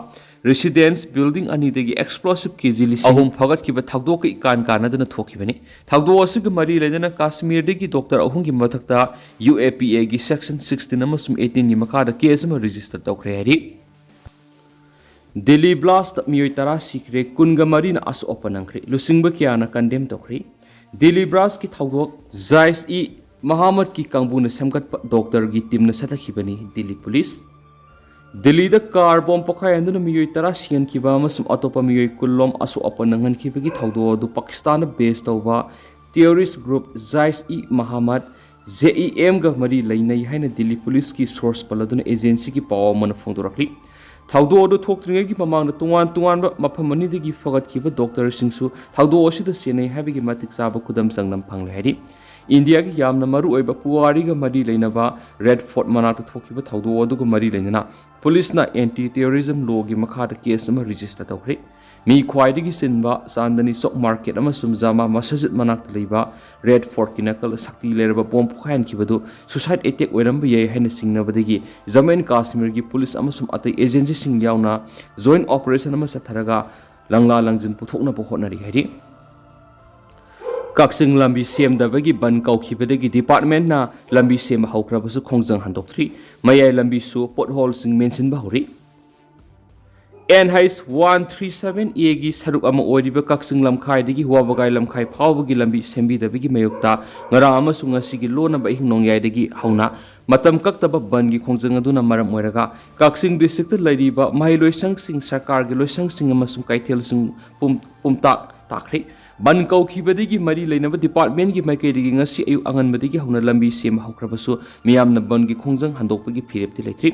residence building ꯑꯅꯤꯗꯒꯤ explosive KG ꯂꯤꯁꯤꯡ ꯑꯍꯨꯝ ꯐꯒꯠꯈꯤꯕ ꯊꯧꯗꯣꯛꯀ ꯏꯀꯥꯟ ꯀꯥꯟꯅꯗꯅ ꯊꯣꯛꯈꯤꯕꯅꯤ꯫ ꯊꯧꯗꯣꯛ ꯑꯁꯤꯒ ꯃꯔꯤ ꯂꯩꯅꯅ ꯀꯥꯁꯃꯤꯔꯗꯒꯤ doctor ꯑꯍꯨꯝꯒꯤ ꯃꯊꯛꯇ UAPAꯒꯤ section sixteen ꯑꯃꯁꯨꯡ eighteenꯒꯤ ꯃꯈꯥꯗ case ꯑꯃ register ꯇꯧꯈ꯭ꯔꯦ ꯍꯥꯏꯔꯤ꯫ ꯗꯤꯜꯂꯤ blastꯇ ꯃꯤꯑꯣꯏ ꯇꯔꯥ ꯁꯤꯈ꯭ꯔꯦ, ꯀꯨꯟꯒ ꯃꯔꯤꯅ ꯑꯁꯣꯛ ꯑꯄꯟ ꯅꯪꯈ꯭ꯔꯦ, ꯂꯨꯆꯤꯡꯕ ꯀꯌꯥꯅ condemn ꯇꯧꯈ꯭ꯔꯦ꯫ ꯗꯤꯜꯂꯤ blastꯀꯤ ꯊꯧꯗꯣꯛ ꯖꯥꯏꯁ ꯏ ꯃꯍꯥꯃꯗꯀꯤ ꯀꯥꯡꯕꯨꯅ ꯁꯦꯝꯒꯠꯄ doctorꯒꯤ teamꯅ ꯆꯠꯊꯈꯤꯕꯅꯤ꯫ ꯗꯤꯜꯂꯤ police꯫ ꯗꯤꯜꯂꯤꯗ car bomb ꯄꯣꯈꯥꯏꯍꯟꯗꯨꯅ ꯃꯤꯑꯣꯏ ꯇꯔꯥ ꯁꯤꯍꯟꯈꯤꯕ ꯑꯃꯁꯨꯡ ꯑꯇꯣꯞꯄ ꯃꯤꯑꯣꯏ ꯀꯨꯟꯂꯣꯝ ꯑꯁꯣꯛ ꯑꯄꯟ ꯅꯪꯍꯟꯈꯤꯕꯒꯤ ꯊꯧꯗꯣꯛ ꯑꯗꯨ ꯄꯥꯀꯤꯁꯇꯥꯟꯗ base ꯇꯧꯕ terrorist group ꯖꯥꯏꯁ ꯏ ꯃꯍꯥꯃꯗ, JEMꯒ ꯃꯔꯤ ꯂꯩꯅꯩ ꯍꯥꯏꯅ ꯗꯤꯜꯂꯤ policeꯀꯤ source ꯄꯜꯂꯗꯨꯅ agencyꯒꯤ ꯄꯥꯎ ꯑꯃꯅ ꯐꯣꯡꯗꯣꯔꯛꯂꯤ꯫ ꯊꯧꯗꯣꯛ ꯑꯗꯨ ꯊꯣꯛꯇ꯭ꯔꯤꯉꯩꯒꯤ ꯃꯃꯥꯡꯗ ꯇꯣꯉꯥꯟ ꯇꯣꯉꯥꯟꯕ ꯃꯐꯝ ꯑꯅꯤꯗꯒꯤ ꯐꯒꯠꯈꯤꯕ doctorꯁꯤꯡꯁꯨ ꯊꯧꯗꯣꯛ ꯑꯁꯤꯗ ꯆꯦꯟꯅꯩ ꯍꯥꯏꯕꯒꯤ ꯃꯇꯤꯛ ꯆꯥꯕ ꯈꯨꯗꯝ ꯆꯥꯡꯗꯝ ꯐꯪꯂꯦ ꯍꯥꯏꯔꯤ꯫ ꯏꯟꯗꯤꯌꯥꯒꯤ ꯌꯥꯝꯅ ꯃꯔꯨꯑꯣꯏꯕ ꯄꯨꯋꯥꯔꯤꯒ ꯃꯔꯤ ꯂꯩꯅꯕ Red Fort ꯃꯅꯥꯛꯇ ꯊꯣꯛꯈꯤꯕ ꯊꯧꯗꯣꯛ ꯑꯗꯨꯒ ꯃꯔꯤ ꯂꯩꯅꯅ policeꯅ anti terrorism lawꯒꯤ ꯃꯈꯥꯗ case ꯑꯃ register ꯇꯧꯈ꯭ꯔꯦ꯫ ꯃꯤ ꯈ꯭ꯋꯥꯏꯗꯒꯤ ꯆꯤꯟꯕ ꯆꯥꯟꯗꯅꯤ ꯆꯧꯛ market ꯑꯃꯁꯨꯡ ꯖꯃꯥ ꯃꯁꯖꯤꯗ ꯃꯅꯥꯛꯇ ꯂꯩꯕ Red Fortꯀꯤ ꯅꯥꯀꯜꯗ ꯁꯛꯇꯤ ꯂꯩꯔꯕ bomb ꯄꯣꯈꯥꯏꯍꯟꯈꯤꯕꯗꯨ suicide attack ꯑꯣꯏꯔꯝꯕ ꯌꯥꯏ ꯍꯥꯏꯅ ꯆꯤꯡꯅꯕꯗꯒꯤ ꯖꯝꯃꯨ and ꯀꯥꯁꯃꯤꯔꯒꯤ police ꯑꯃꯁꯨꯡ ꯑꯇꯩ agencyꯁꯤꯡ ꯌꯥꯎꯅ joint operation ꯑꯃ ꯆꯠꯊꯔꯒ ꯂꯪꯂꯥ ꯂꯪꯖꯤꯟ ꯄꯨꯊꯣꯛꯅꯕ ꯍꯣꯠꯅꯔꯤ ꯍꯥꯏꯔꯤ꯫ ꯀꯛꯆꯤꯡ ꯂꯝꯕꯤ ꯁꯦꯝꯗꯕꯒꯤ ꯕꯟ ꯀꯧꯈꯤꯕꯗꯒꯤ departmentꯅ ꯂꯝꯕꯤ ꯁꯦꯝꯕ ꯍꯧꯈ꯭ꯔꯕꯁꯨ ꯈꯣꯡꯖꯪ ꯍꯟꯗꯣꯛꯇ꯭ꯔꯤ꯫ ꯃꯌꯥꯏ ꯂꯝꯕꯤꯁꯨ potholeꯁꯤꯡ ꯃꯦꯟꯁꯤꯟꯕ ꯍꯧꯔꯤ꯫ N H one three seven A ꯒꯤ ꯁꯔꯨꯛ ꯑꯃ ꯑꯣꯏꯔꯤꯕ ꯀꯛꯆꯤꯡ ꯂꯝꯈꯥꯏꯗꯒꯤ ꯋꯥꯕꯒꯥꯏ ꯂꯝꯈꯥꯏ ꯐꯥꯎꯕꯒꯤ ꯂꯝꯕꯤ ꯁꯦꯝꯕꯤꯗꯕꯒꯤ ꯃꯥꯌꯣꯛꯇ ꯉꯔꯥꯡ ꯑꯃꯁꯨꯡ ꯉꯁꯤꯒꯤ ꯂꯣꯟꯅꯕ ꯑꯍꯤꯡ ꯅꯣꯡꯌꯥꯏꯗꯒꯤ ꯍꯧꯅ ꯃꯇꯝ ꯀꯛꯇꯕ ꯕꯟꯒꯤ ꯈꯣꯡꯖꯪ ꯑꯗꯨꯅ ꯃꯔꯝ ꯑꯣꯏꯔꯒ ꯀꯛꯆꯤꯡ district ꯇ ꯂꯩꯔꯤꯕ ꯃꯍꯩ ꯂꯣꯏꯁꯪꯁꯤꯡ, ꯁꯔꯀꯥꯔꯒꯤ ꯂꯣꯏꯁꯪꯁꯤꯡ ꯑꯃꯁꯨꯡ ꯀꯩꯊꯦꯜꯁꯤꯡ ꯄꯨꯝ-, ꯄꯨꯝꯇꯥꯛ ꯇꯥꯈ꯭ꯔꯦ꯫ ꯕꯟ ꯀꯧꯈꯤꯕꯗꯒꯤ ꯃꯔꯤ ꯂꯩꯅꯕ department ꯀꯤ ꯃꯥꯏꯀꯩꯗꯒꯤ ꯉꯁꯤ ꯑꯌꯨꯛ ꯑꯉꯟꯕꯗꯒꯤ ꯍꯧꯅ ꯂꯝꯕꯤ ꯁꯦꯝꯕ ꯍꯧꯈ꯭ꯔꯕꯁꯨ ꯃꯤꯌꯥꯝꯅ ꯕꯟꯒꯤ ꯈꯣꯡꯖꯪ ꯍꯟꯗꯣꯛꯄꯒꯤ ꯐꯤꯔꯦꯞꯇꯤ ꯂꯩꯇ꯭ꯔꯤ꯫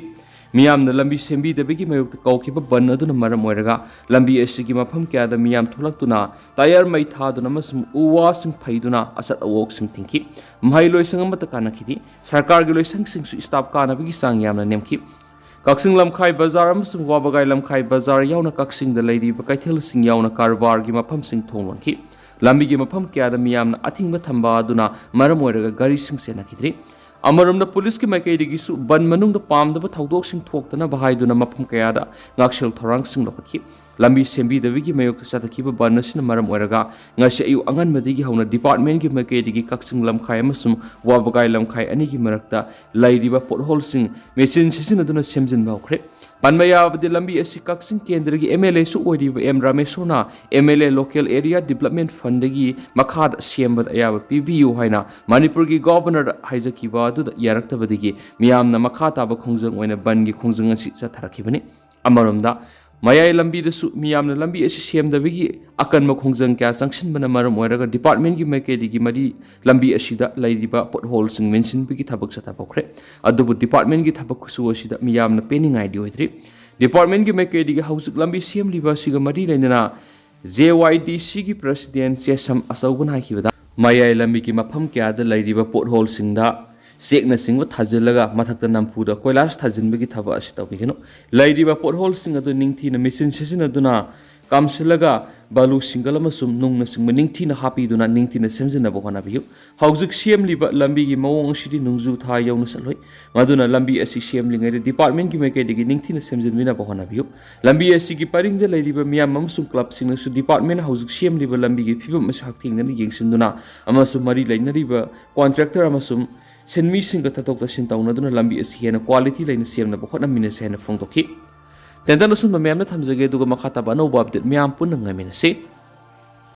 ꯃꯤꯌꯥꯝꯅ ꯂꯝꯕꯤ ꯁꯦꯝꯕꯤꯗꯕꯒꯤ ꯃꯥꯌꯣꯛꯇ ꯀꯧꯈꯤꯕ ꯕꯟ ꯑꯗꯨꯅ ꯃꯔꯝ ꯑꯣꯏꯔꯒ ꯂꯝꯕꯤ ꯑꯁꯤꯒꯤ ꯃꯐꯝ ꯀꯌꯥꯗ ꯃꯤꯌꯥꯝ ꯊꯣꯛꯂꯛꯇꯨꯅ ꯇꯥꯌꯔ ꯃꯩ ꯊꯥꯗꯨꯅ ꯑꯃꯁꯨꯡ ꯎ ꯋꯥꯁꯤꯡ ꯐꯩꯗꯨꯅ ꯑꯆꯠ ꯑꯋꯣꯛꯁꯤꯡ ꯊꯤꯡꯈꯤ꯫ ꯃꯍꯩ ꯂꯣꯏꯁꯪ ꯑꯃꯠꯇ ꯀꯥꯟꯅꯈꯤꯗꯦ꯫ ꯁꯔꯀꯥꯔꯒꯤ ꯂꯣꯏꯁꯪꯁꯤꯡꯁꯨ staff ꯀꯥꯅꯕꯒꯤ ꯆꯥꯡ ꯌꯥꯝꯅ ꯅꯦꯝꯈꯤ꯫ ꯀꯛꯆꯤꯡ ꯂꯝꯈꯥꯏ ꯕꯖꯥꯔ ꯑꯃꯁꯨꯡ ꯋꯥꯕꯒꯥꯏ ꯂꯝꯈꯥꯏ ꯕꯖꯥꯔ ꯌꯥꯎꯅ ꯀꯛꯆꯤꯡꯗ ꯂꯩꯔꯤꯕ ꯀꯩꯊꯦꯜꯁꯤꯡ ꯌꯥꯎꯅ ꯀꯔꯕꯥꯔꯒꯤ ꯃꯐꯝꯁꯤꯡ ꯊꯣꯡ ꯂꯣꯟꯈꯤ꯫ ꯂꯝꯕꯤꯒꯤ ꯃꯐꯝ ꯀꯌꯥꯗ ꯃꯤꯌꯥꯝꯅ ꯑꯊꯤꯡꯕ ꯊꯝꯕ ꯑꯗꯨꯅ ꯃꯔꯝ ꯑꯣꯏꯔꯒ ꯒꯥꯔꯤꯁꯤꯡ ꯆꯦꯟꯅꯈꯤꯗ꯭ꯔꯤ꯫ ꯑꯃꯔꯣꯝꯗ, ꯄꯨꯂꯤꯁꯀꯤ ꯃꯥꯏꯀꯩꯗꯒꯤꯁꯨ ꯕꯟ ꯃꯅꯨꯡꯗ ꯄꯥꯝꯗꯕ ꯊꯧꯗꯣꯛꯁꯤꯡ ꯊꯣꯛꯇꯅꯕ ꯍꯥꯏꯗꯨꯅ ꯃꯐꯝ ꯀꯌꯥꯗ ꯉꯥꯛꯁꯦꯜ ꯊꯧꯔꯥꯡꯁꯤꯡ ꯂꯧꯈꯠꯈꯤ꯫ ꯂꯝꯕꯤ ꯁꯦꯝꯕꯤꯗꯕꯒꯤ ꯃꯥꯌꯣꯛꯇ ꯆꯠꯊꯈꯤꯕ ꯕꯟ ꯑꯁꯤꯅ ꯃꯔꯝ ꯑꯣꯏꯔꯒ ꯉꯁꯤ ꯑꯌꯨꯛ ꯑꯉꯟꯕꯗꯒꯤ ꯍꯧꯅ department ꯀꯤ ꯃꯥꯏꯀꯩꯗꯒꯤ ꯀꯛꯆꯤꯡ ꯂꯝꯈꯥꯏ ꯑꯃꯁꯨꯡ ꯋꯥꯕꯒꯥꯏ ꯂꯝꯈꯥꯏ ꯑꯅꯤꯒꯤ ꯃꯔꯛꯇ ꯂꯩꯔꯤꯕ pothole ꯁꯤꯡ ꯃꯦꯆꯤꯟ ꯁꯤꯖꯤꯟꯅꯗꯨꯅ ꯁꯦꯝꯖꯤꯟꯕ ꯍꯧꯈ꯭ꯔꯦ꯫ ꯄꯟꯕ ꯌꯥꯕꯗꯤ, ꯂꯝꯕꯤ ꯑꯁꯤ ꯀꯛꯆꯤꯡ ꯀꯦꯟꯗ꯭ꯔꯒꯤ M L A ꯁꯨ ꯑꯣꯏꯔꯤꯕ M ꯔꯥꯃꯦꯁꯣꯔꯅ M L A Local Area Development Fund ꯗꯒꯤ ꯃꯈꯥꯗ ꯁꯦꯝꯕꯗ ꯑꯌꯥꯕ ꯄꯤꯕꯤꯌꯨ ꯍꯥꯏꯅ ꯃꯅꯤꯄꯨꯔꯒꯤ Governor ꯗ ꯍꯥꯏꯖꯈꯤꯕ ꯑꯗꯨꯗ ꯌꯥꯔꯛꯇꯕꯗꯒꯤ ꯃꯤꯌꯥꯝꯅ ꯃꯈꯥ ꯇꯥꯕ ꯈꯣꯡꯖꯪ ꯑꯣꯏꯅ ꯕꯟꯒꯤ ꯈꯣꯡꯖꯪ ꯑꯁꯤ ꯆꯠꯊꯔꯛꯈꯤꯕꯅꯤ꯫ ꯑꯃꯔꯣꯝꯗ, ꯃꯌꯥꯏ ꯂꯝꯕꯤꯗꯁꯨ ꯃꯤꯌꯥꯝꯅ ꯂꯝꯕꯤ ꯑꯁꯤ ꯁꯦꯝꯗꯕꯒꯤ ꯑꯀꯟꯕ ꯈꯣꯡꯖꯪ ꯀꯌꯥ ꯆꯪꯁꯤꯟꯕꯅ ꯃꯔꯝ ꯑꯣꯏꯔꯒ department ꯀꯤ ꯃꯥꯏꯀꯩꯗꯒꯤ ꯃꯔꯤ ꯂꯝꯕꯤ ꯑꯁꯤꯗ ꯂꯩꯔꯤꯕ pothole ꯁꯤꯡ ꯃꯦꯟꯁꯤꯟꯕꯒꯤ ꯊꯕꯛ ꯆꯠꯊꯕ ꯍꯧꯈ꯭ꯔꯦ꯫ ꯑꯗꯨꯕꯨ department ꯀꯤ ꯊꯕꯛ ꯈꯨꯁꯨ ꯑꯁꯤꯗ ꯃꯤꯌꯥꯝꯅ ꯄꯦꯟꯅꯤꯡꯉꯥꯏꯗꯤ ꯑꯣꯏꯗ꯭ꯔꯤ꯫ Department ꯀꯤ ꯃꯥꯏꯀꯩꯗꯒꯤ ꯍꯧꯖꯤꯛ ꯂꯝꯕꯤ ꯁꯦꯝꯂꯤꯕ ꯑꯁꯤꯒ ꯃꯔꯤ ꯂꯩꯅꯅ J Y D C ꯒꯤ President ꯆꯦꯁꯝ ꯑꯆꯧꯕꯅ ꯍꯥꯏꯈꯤꯕꯗ, ꯃꯌꯥꯏ ꯂꯝꯕꯤꯒꯤ ꯃꯐꯝ ꯀꯌꯥꯗ ꯂꯩꯔꯤꯕ pothole ꯁꯤꯡꯗ ꯆꯦꯛꯅꯆꯤꯡꯕ ꯊꯥꯖꯤꯜꯂꯒ ꯃꯊꯛꯇ ꯅꯝꯐꯨꯗ ꯀꯣꯏꯂꯥꯁ ꯊꯥꯖꯤꯟꯕꯒꯤ ꯊꯕꯛ ꯑꯁꯤ ꯇꯧꯕꯤꯒꯅꯨ꯫ ꯂꯩꯔꯤꯕ pothole ꯁꯤꯡ ꯑꯗꯨ ꯅꯤꯡꯊꯤꯅ ꯃꯦꯆꯤꯟ ꯁꯤꯖꯤꯟꯅꯗꯨꯅ ꯀꯥꯝꯁꯤꯜꯂꯒ ꯕꯥꯂꯨ ꯁꯤꯡꯒꯜ ꯑꯃꯁꯨꯡ ꯅꯨꯡꯅꯆꯤꯡꯕ ꯅꯤꯡꯊꯤꯅ ꯍꯥꯞꯄꯤꯗꯨꯅ ꯅꯤꯡꯊꯤꯅ ꯁꯦꯝꯖꯤꯟꯅꯕ ꯍꯣꯠꯅꯕꯤꯌꯨ꯫ ꯍꯧꯖꯤꯛ ꯁꯦꯝꯂꯤꯕ ꯂꯝꯕꯤꯒꯤ ꯃꯑꯣꯡ ꯑꯁꯤꯗꯤ ꯅꯣꯡꯖꯨ ꯊꯥ ꯌꯧꯅ ꯆꯠꯂꯣꯏ꯫ ꯃꯗꯨꯅ ꯂꯝꯕꯤ ꯑꯁꯤ ꯁꯦꯝꯂꯤꯉꯩꯗ department ꯀꯤ ꯃꯥꯏꯀꯩꯗꯒꯤ ꯅꯤꯡꯊꯤꯅ ꯁꯦꯝꯖꯤꯟꯕꯤꯅꯕ ꯍꯣꯠꯅꯕꯤꯌꯨ꯫ ꯂꯝꯕꯤ ꯑꯁꯤꯒꯤ ꯄꯔꯤꯡꯗ ꯂꯩꯔꯤꯕ ꯃꯤꯌꯥꯝ ꯑꯃꯁꯨꯡ club ꯁꯤꯡꯅꯁꯨ department ꯅ ꯍꯧꯖꯤꯛ ꯁꯦꯝꯂꯤꯕ ꯂꯝꯕꯤꯒꯤ ꯐꯤꯕꯝ ꯑꯁꯤ ꯍꯛꯊꯦꯡꯅꯅ ꯌꯦꯡꯁꯤꯟꯗꯨꯅ ꯑꯃꯁꯨꯡ ꯃꯔꯤ ꯂꯩꯅꯔꯤꯕ contractor ꯑꯃꯁꯨꯡ ꯁꯤꯟꯃꯤꯁꯤꯡꯒ ꯇꯥꯊꯣꯛ ꯇꯥꯁꯤꯟ ꯇꯧꯅꯗꯨꯅ ꯂꯝꯕꯤ ꯑꯁꯤ ꯍꯦꯟꯅ quality ꯂꯩꯅ ꯁꯦꯝꯅꯕ ꯍꯣꯠꯅꯃꯤꯟꯅꯁꯤ ꯍꯥꯏꯅ ꯐꯣꯡꯗꯣꯛꯈꯤ꯫ ꯇꯦꯟꯗꯟ ꯑꯁꯨꯝꯕ ꯃꯌꯥꯝꯅ ꯊꯝꯖꯒꯦ, ꯑꯗꯨꯒ ꯃꯈꯥ ꯇꯥꯕ ꯑꯅꯧꯕ update ꯃꯌꯥꯝ ꯄꯨꯟꯅ ꯉꯥꯏꯃꯤꯟꯅꯁꯤ꯫